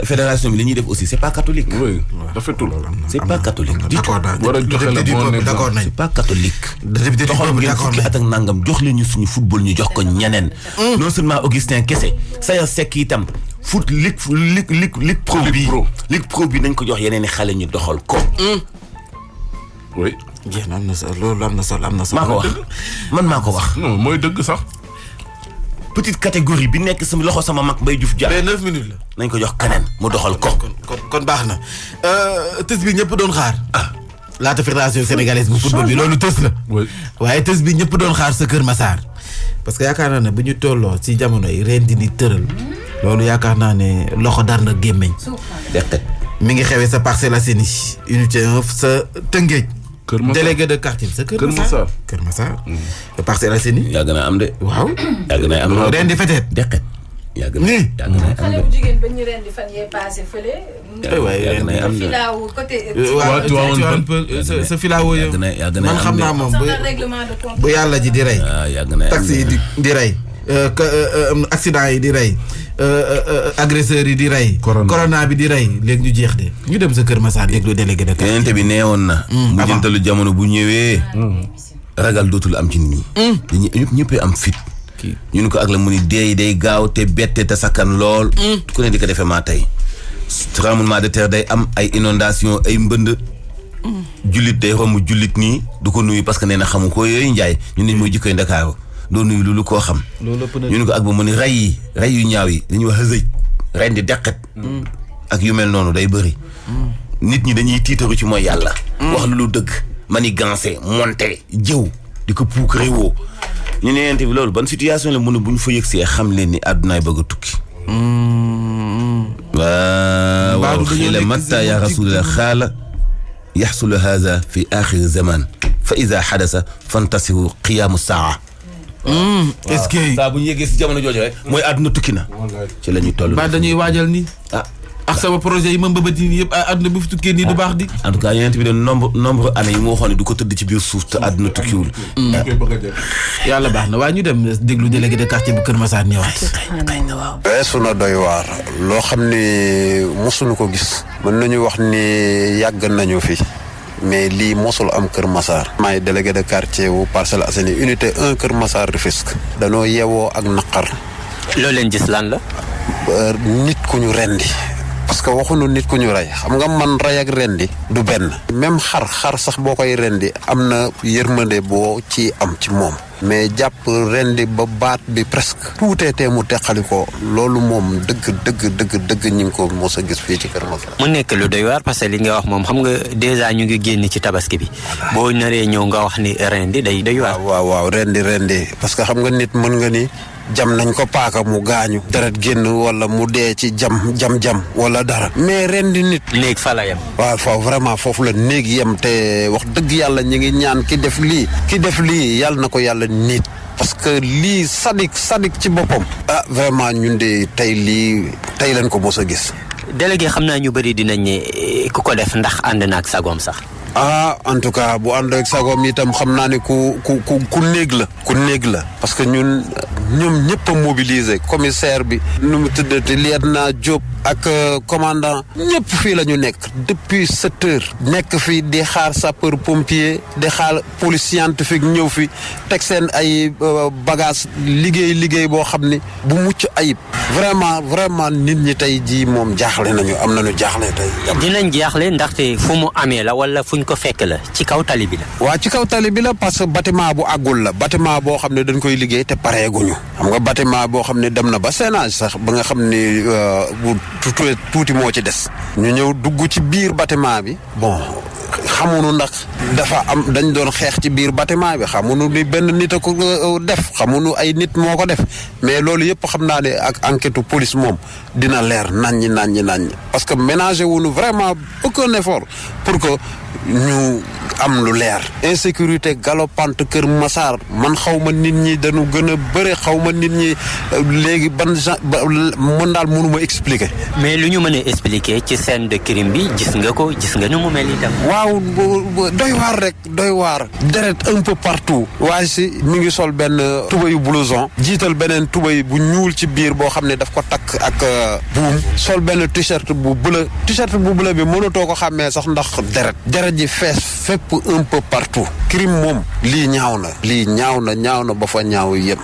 fédération bi li ñuy def aussi c'est pas catholique.
oui rafetul.
c'est pas catholique.
d'accord
war a joxe la bon
d'accord nañ.
c'est pas catholique.
doxal
ngeen fukki at ak nangam jox leen ñu suñu football ñu jox ko ñeneen. non seulement Augustin kese Saya Seck itam foot ligue pro bi ligue pro bi nañ ko jox yeneen i xale ñu doxal ko.
oui.
jeex na am na solo loolu am na solo.
maa ko wax man maa ko wax.
non mooy dëgg sax.
petite catégorie bi nekk sama loxo sama mag Mbaye Diouf Dia.
mais 9 minutes la.
nañ ko jox keneen mu doxal ko.
kon baax na tës bi ñëpp doon xaar. laata fédération sénégalaise bu football bi loolu tës la. waaye tës bi ñëpp doon xaar sa Kër Massar. parce que yaakaar naa ne bu ñu tolloo ci jamono yi ren di ni tëral. loolu yaakaar naa ne loxo dar na gémmeñ. mi ngi xewee sa Parcelles Assainies unité 1 sa Tëngéej.
Kër Massar
délégué de quartier sa Kër Massar. Kër Massar. Parcelles Assainies.
yàgg naa am de.
waaw.
yàgg naa am de.
ren di feteet.
deqet. yàgg naa am de.
xale bu jigéen ba ñu ren di fan yee passé fële.
yàgg naa am de.
filaawu côté.
sa filaawu yow.
yàgg naa
man xam naa moom bu yàlla ji di rey.
yàgg naa am
taxi yi di rey. accident yi di rey. agresseurs yi di rey. corona bi di rey léegi ñu jeex de. ñu dem sa Kër Massar déglu délégué de quartier.
yenente bi neewoon na. mujjantalu jamono bu ñëwee. ragal dootul am ci nit ñi. ñëppee am fit. ñu ne ko ak la mu ni dee day gaaw te bette te sakkan lool. ku ne di ko defee maa tey. tremblement de terre day am ay inondation ay mbënd. jullit day romb jullit nii du ko nuyu parce que nee na xamu ko yooyu njaay ñu ne mooy jikkoy Ndakaaru doo nuyu loolu koo xam. ñu ne ko ak ba mu ni rey yu ñaaw yi dañuy wax xësëj ren di deqet. ak yu mel noonu day bëri. nit ñi dañuy tiitaru ci mooy yàlla. wax lu dëgg manigancé monté jëw di ko puukare woo. ñu ne yente bi loolu ban situation la mun a bu ñu fa yëgsee xam leen ni àddunaay bëgg a tukki. waaw xiila matta ya rasulillah xaala yaxsulu haza fi axiri zaman fa ida xadasa fantasiru qiyaamu saa.
est-ce que
saa bu ñu yeggee si jamono jooju rek mooy àdduna tukki na. ci la ñuy toll.
ba dañuy waajal nii. ak sama projet yi ma mbëbët yi yëpp àdduna bu fi tukkee nii du baax di.
en tout cas yonent bi de nombre année yi mu waxoon ne du ko tëdd ci biir suuf te àdduna tukkiwul.
yàlla baax na waaye ñu dem déglu délégué de quartier bu Kër Massar ñëwaat.
weesu na doy waar loo xam ni mosuñu ko gis. mën nañu wax ni yàgg nañu fi. mais lii mosul am Kër Massar. maay délégué de quartier wu Parcelles Assainies unité 1 Kër Massar Rufisque. danoo yeewoo ak naqar.
loo leen gis lan la.
nit ku ñu rendi. parce que waxuñu nit ku ñu rey xam nga man rey ak rendi du benn. même xar sax boo koy rendi am na yërmande boo ci am ci moom. mais jàpp rendi ba baat bi presque. tuuteetee mu teqali ko loolu moom dëgg ñu ngi ko mos a gis fii ci Kër Massar.
mu nekk lu doy waar parce que li nga wax moom xam nga déjà ñu ngi génn ci tabaski bi. boo naree ñëw nga wax ni rendi day doy waar.
waaw rendi parce que xam nga nit mën nga ni. jam nañ ko paaka mu gaañu deret génn wala mu dee ci jam wala dara mais rendi nit
néeg fa la yem
waaw foofu la néeg yem te wax dëgg yàlla ñi ngi ñaan ki def lii yàlla na ko yàlla nit parce que lii sadik ci boppam vraiment ñun de tey lañ ko mos a gis.
délégué xam naa ñu bëri dinañ ne ku ko def ndax ànd na ak sagoom sax.
En tout cas bu ànd ak sagoom itam xam naa ne ku néeg la parce que ñoom ñëpp a mobilisé commissaire bi nu mu tuddati lieutenant Diop ak commandant ñëpp fii la ñu nekk depuis 7 heures nekk fii di xaar sapeur pompier di xaar police scientifique ñëw fi teg seen ay bagage liggéey boo xam ni bu mucc ayib vraiment nit ñi tey jii moom jaaxle nañu am nañu jaaxle tey.
dinañ jaaxle ndaxte fu mu amee la wala fuñ ko fekk la ci kaw tali bi la.
waaw ci kaw tali bi la parce que bâtiment bu àggul la bâtiment boo xam ne dañ koy liggéey te pareeguñu xam nga bâtiment boo xam ne dem na ba séenage sax ba nga xam ni bu tuuti moo ci des. ñu ñëw dugg ci biir bâtiment bi bon. xamuñu ndax dañ doon xeex ci biir bâtiment bi xamuñu ni benn nit a ko def xamuñu ay nit moo ko def mais loolu yëpp xam naa ne ak enquête police moom dina leer naññi parce que ménager wuñu vraiment aucun effort pour que ñu am lu leer. insécurité galopante Kër Massar man xaw ma nit ñi dañu gën a bëre xaw ma nit ñi léegi mën daal mënuma expliquer.
mais lu ñu mën a expliquer ci scène de crime bi gis nga nu mu mel itam.
waaw doy waar deret un peu partout. waaye si mi ngi sol benn tubayu blouson jiital beneen tubay bu ñuul ci biir boo xam ne daf ko takk ak buum sol benn t-shirt bu bleu bi mënatoo ko xàmmee sax ndax deret ji fees fépp un peu partout. crime moom lii ñaaw na ba fa ñaaw yëpp.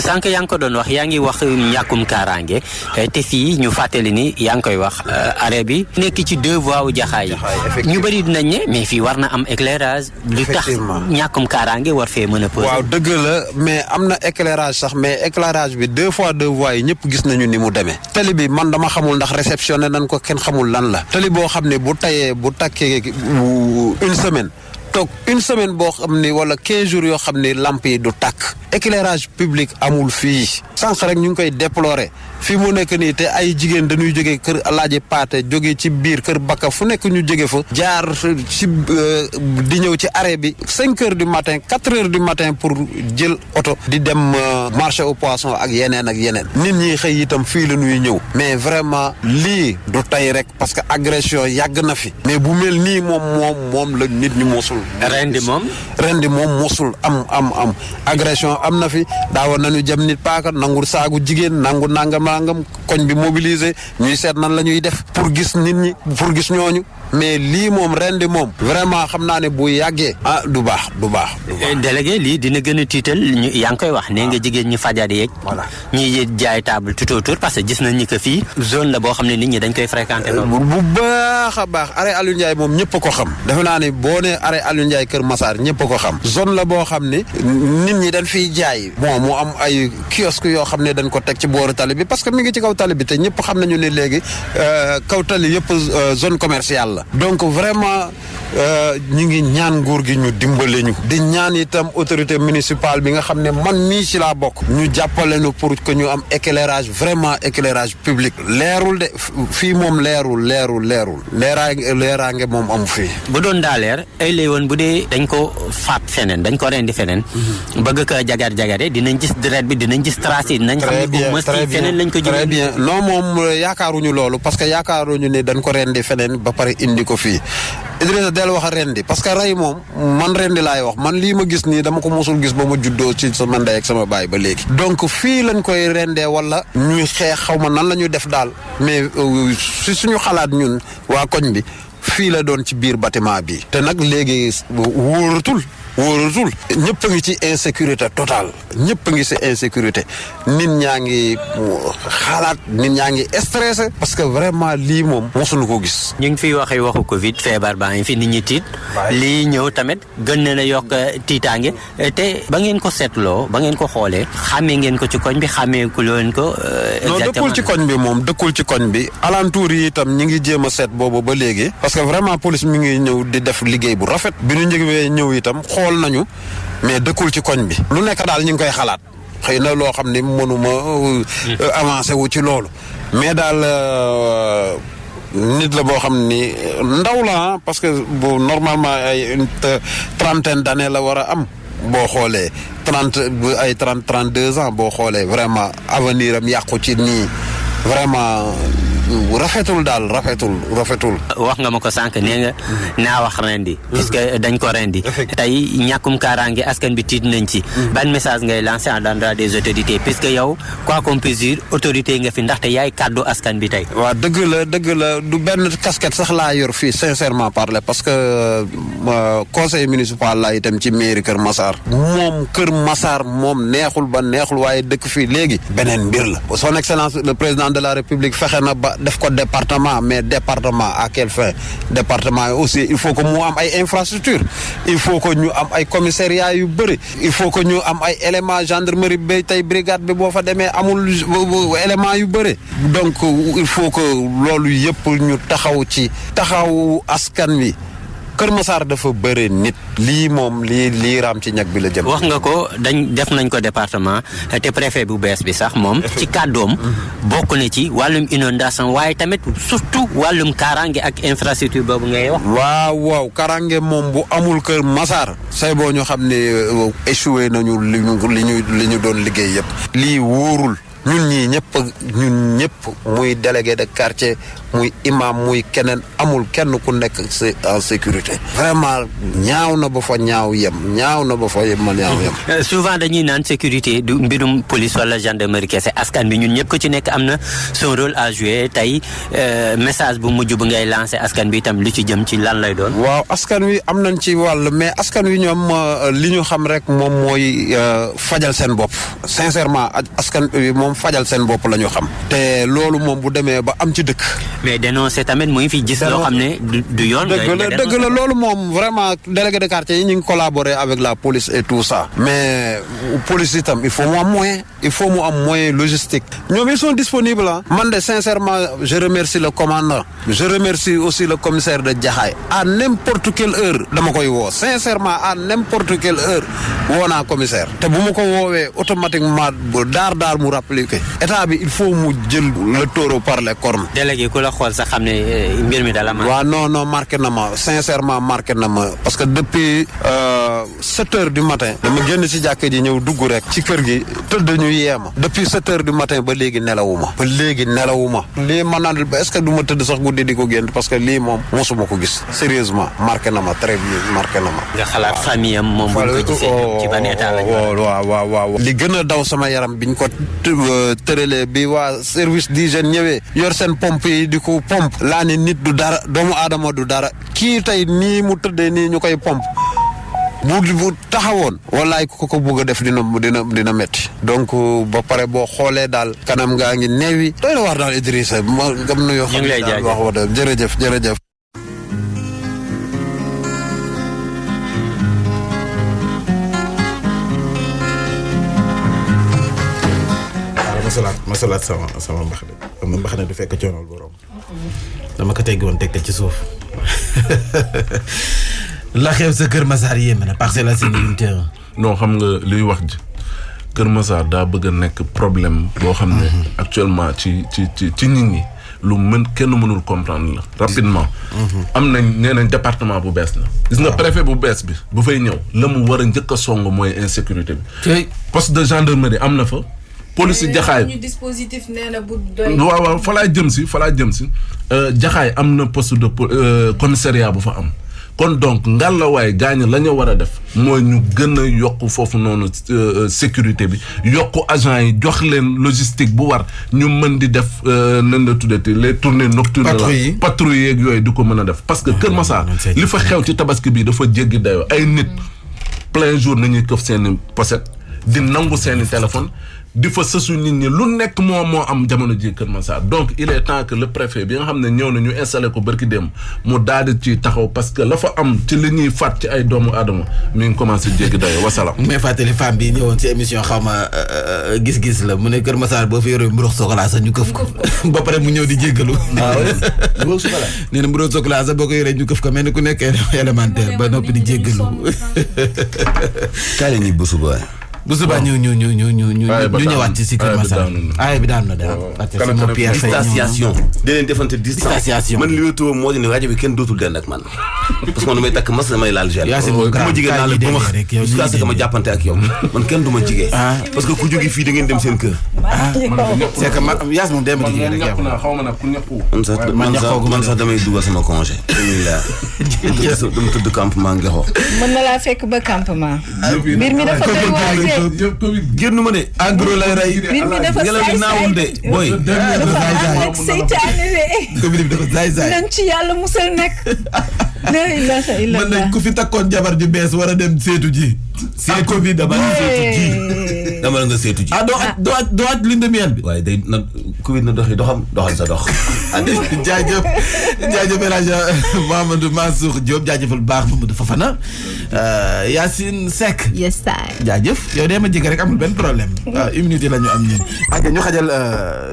sànq yaa ngi ko doon wax yaa ngi wax ñàkkum kaaraange te fii ñu fàttali ni yaa ngi koy wax arrêt bi nekk ci 2 voies wu Jaxaay ñu bëri dinañ ne mais fii war na am éclairage. lu tax ñàkkum kaaraange war fee mën a posé.
waaw dëgg la mais am na éclairage sax mais éclairage bi 2 fois 2 voies yi ñëpp gis nañu ni mu demee. tali bi man dama xamul ndax réceptionné nañ ko kenn xamul lan la. tali boo xam ne bu takkee une semaine. toog une semaine boo xam ni wala 15 jours yoo xam ni lamp yi du tàkk. éclairage public amul fii. sànq rek ñu ngi koy déplorer fii mu nekk nii te ay jigéen dañuy jógee kër Alaaji Paate jógee ci biir kër Bakka fu nekk ñu jóge fa. jaar ci di ñëw ci arrêt bi 5 heures du matin 4 heures du matin pour jël oto. di dem marché au poisson ak yeneen. nit ñi xëy itam fii la ñuy ñëw. mais vraiment lii du tey rek parce que agression yàgg na fi. mais bu mel nii moom la nit ñi mosul.
rendi
moom mosul am agression am na fi daawoon nañu jëm nit paaka nangu saagu jigéen nangu nangam koñ bi mobilisé ñuy seet nan la ñuy def pour gis nit ñi pour gis ñooñu mais lii moom rendi moom vraiment xam naa ne bu yàggee du baax.
délégué lii dina gën a tiital yaa ngi koy wax nee nga jigéen ñi fajar yeeg.
voilà
ñiy jaay table tout autour parce que gis nañ ni que fii zone la boo xam ne nit ñi dañ koy fréquenter loolu.
bu baax a baax arrêt Aliou Ndiaye moom ñëpp a ko xam. defe naa ne boo nee arrêt Aliou Ndiaye Kër Massar ñëpp a ko xam. zone la boo xam ne nit ñi dañ fiy jaay. bon mu am ay kiosque yoo xam ne dañ ko teg ci booru tali bi parce que mi ngi ci kaw tali bi te ñëpp xam nañu ne léegi kaw tali yëpp zone commerciale la. donc vraiment ñu ngi ñaan nguur gi ñu dimbale ñu. di ñaan itam autorité municipale bi nga xam ne man mii ci laa bokk. ñu jàppale ñu pour que ñu am éclairage vraiment éclairage public. leerul de fii moom leerul leeraange moom amu fii.
bu doon daa leer ay lay woon woon bu dee dañ ko faat feneen dañ ko rendi feneen bëgg ko jagar-jagare dinañ gis deret bi dinañ gis trace yi dinañ xam ne au moins feneen lañ ko
très bien non moom yaakaaruñu loolu parce que yaakaaruñu ne dañ ko rendi feneen ba pare indi ko fii Idrissa del wax rendi parce que rey moom man rendi laay wax man lii ma gis nii dama ko mosul gis ba ma juddoo ci sama ndey ak sama baay ba léegi donc fii lañ koy rendee wala ñuy xeex xaw ma nan la ñuy def daal mais si suñu xalaat ñun waa koñ bi fii la doon ci biir bâtiment bi te nag léegi wóoratul ñëpp a ngi ci insécurité totale ñëpp a ngi ci insécurité nit ñaa ngi xalaat nit ñaa ngi stressé parce que vraiment lii moom mosuñu ko gis.
ñu ngi fiy waxee waxu Covid feebar baa ngi fi nit ñi tiit lii ñëw tamit gën na la yokk tiitaange te ba ngeen ko seetloo ba ngeen ko xoolee xàmmee ngeen ko ci koñ bi xàmmee ku leen ko.
non dëkkul ci koñ bi moom dëkkul ci koñ bi alentour yi itam ñi ngi jéem a seet boobu ba léegi parce que vraiment police mi ngi ñëw di def liggéey bu rafet bi ñu njëgwee ñëw itam xool nañu mais dëkkul ci koñ bi lu nekk daal ñu ngi koy xalaat xëy na loo xam ne mënuma avancé wu ci loolu mais daal nit la boo xam ni ndaw la parce que bu normalement ay une trentaine d'années la war a am boo xoolee 32 ans boo xoolee vraiment avenir am yàqu ci nii vraiment rafetul daal rafetul.
wax nga ma ko sànq nee nga naa wax rendi puisque dañ ko rendi tey ñàkkum kaaraange askan bi tiit nañ ci ban message ngay lancé à l'endroit des autorités puisque yow quoi qu'on puisse dire autorité nga fi ndaxte yaay kàddu askan bi tey.
waaw dëgg la du benn casquette sax laa yor fii sincèrement parler parce que conseil municipal laa itam ci mairie Kër Massar moom Kër Massar moom neexul ba neexul waaye dëkk fii léegi beneen mbir la son excellence le président de la république fexe na ba def ko département mais département à quelle fin département aussi il faut que mu am ay infrastructure il faut que ñu am ay commissariat yu bëri il faut que ñu am ay éléments gendarmerie bi tey brigade bi boo fa demee amul éléments yu bëri donc il faut que loolu yëpp ñu taxaw askan wi Kër Massar dafa bëre nit lii moom lii raam ci ñag bi la jëm.
wax nga ko def nañ ko département te préfet bu bees bi sax moom ci kàddoom bokk na ci wàllum inondation waaye tamit surtout wàllum kaaraange ak infrastructure boobu ngay wax.
waaw kaaraange moom bu amul Kër Massar say boo ñu xam ne échoué nañu li ñu doon liggéey yëpp. lii wóorul. ñun ñëpp muy délégué de quartier muy imam muy keneen amul kenn ku nekk en sécurité vraiment ñaaw na ba fa ñaaw yem
souvent dañuy naan sécurité du mbirum police wala gendarmerie kese askan bi ñun ñëpp ko ci nekk am na son rôle à jouer tey message bu mujj bu ngay lancé askan bi itam lu ci jëm ci lan lay doon.
waaw askan wi am nañ ci wàll mais askan wi ñoom li ñu xam rek moom mooy fajal seen bopp sincèrement askan wi moom fajal seen bopp la ñu xam te loolu moom bu demee ba am ci dëkk.
mais dénoncer tamit mu ngi fi gis loo xam ne du yoon.
dëgg la loolu moom vraiment délégué de quartier yi ñu ngi collaborer avec la police et tout ça mais police itam il faut mu am moyen logistique ñoom ils sont disponibles man de sincèrement je remercie le commandant je remercie aussi le commissaire de Jaxaay à n'importe quelle heure dama koy woo sincèrement à n'importe quelle heure woo naa commissaire te bu ma ko woowee automatiquement daar mu rappliqué état bi il faut mu jël le taureau par les cornes.
délégué ku la xool sax xam ne mbir mi dala ma.
waaw non marqué na ma sincèrement marqué na ma parce que depuis 7 heures du matin dama génn ci jàkka ji ñëw dugg rek ci kër gi tëdd ñu yeema depuis 7 heures du matin ba léegi nelawuma lii man naan est-ce que du ma tëdd sax guddi di ko génn parce que lii moom mosuma ko gis sérieusement marqué na ma très bien marqué na ma.
nga xalaat famille am moom bu ñu ko gisee ci ban état la
waaw li gën a daw sama yaram biñ ko tëralee bi waa service d'hygiène ñëwee yor seen pompe yi di ko pompe laa ni nit du dara doomu aadama du dara kii tey nii mu tëddee nii ñu koy pompe bu taxawoon wallaay ku ko bëgg a def dina metti donc ba pare boo xoolee daal kanam ngaa ngi neewi doy na war daal Idrissa ma gam na yoo xam ne daal wax jërëjëf
masalaat sama mbax de am na mbax ne du fekk coonool borom dama ko tegg woon teg ci suuf la xew sa Kër Massar yéeme na Parcelles Assainies unité 1
non xam nga liy wax ji Kër Massar daa bëgg a nekk problème boo xam ne actuellement ci nit ñi lu kenn mënul comprendre la rapidement. am nañ nee nañ département bu bees la. gis nga préfet bu bees bi bu fay ñëw la mu war a njëkk a song mooy insécurité bi. poste de gendarmerie am na fa. police jaxaay
ñu dispositif nee na bu doy.
waaw fa laa jëm si jaxaay am na poste de commissariat bu fa am. kon donc ngàllawaay gaañ la ñu war a def mooy ñu gën a yokk foofu noonu sécurité bi yokk agent yi jox leen logistique bu war ñu mën di def nan la tuddati les tournées nocturnes la patrouille yeeg yooyu di ko mën a def parce que Kër Massar li fa xew ci tabaski bi dafa jéggi dayoo ay nit plein jour nañuy këf seeni pochette di nangu seeni téléphone di fa sësu nit ñi lu nekk moo am jamono ji Kër Massar donc il est temps que le préfet bi nga xam ne ñëw na ñu installé ko barki dem mu daal di ci taxaw parce que la fa am ci li ñuy faat ci ay doomu aadama mi ngi commencé jéggi dayo wasalaam.
may fàttali femme bi ñëwoon ci émission xaw ma gis-gis la mu ne Kër Massar boo fi yoree mburox chocolat sax ñu këf ko ba pare mu ñëw di jéggalu.
waaw mburox chocolat.
nee na mburox chocolat sax boo ko yoree ñu këf ko mel ni ku nekk élémentaire ba noppi di jéggalu.
kaay ñi bu suba.
bu subaa ñu ñëwaat ci Kër Massar aay bi daan na daal parce que moom Pierre Faye
distanciation da leen defante distanciation man li ma tuba moo di ne rajo bi kenn dootul den ak man parce que man damay takk mas damay laal gel bu ma jigéen naa la ba ma jusqu'à ce que ma jàppante ak yow man kenn du ma jigéen parce que ku jóge fii da ngeen dem seen kër
c'est que Yaas moom dem jigéen rek
man sax damay dugal sama congé dama tëdd campement ngexoo
mën na laa fekk ba campement mbir mi dafa doy waar
génn ma de engrais lay rey.
mbir mi dafa saay
naawul de booy.
dafa ànd ak seytaane de.
Covid bi dafa saay saay.
nañ ci yàlla musal nag. la ilaha illallah.
mën nañ ku fi takkoon jabar ju bees war a dem seetu ji. seetu Covid dama seetu ji.
dama la nga seetu ji.
doo at lune de miel bi.
waaye day na Covid na doxi doxal sa dox.
jaajëf El Hadj Mamadou Mansour Diop jaajëfal baax Mamadou Fafana Yacine Seck.
yes sir.
jaajëf yow dee ma jege rek amul benn problème. une minute la ñu am ñun. ak ñu xajal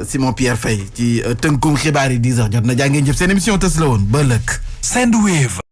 Simon Pierre Faye ci tënkum xibaar yi 10h jot na jaa ngeen jëf seen émission tës la woon ba lëkk. Sandwave.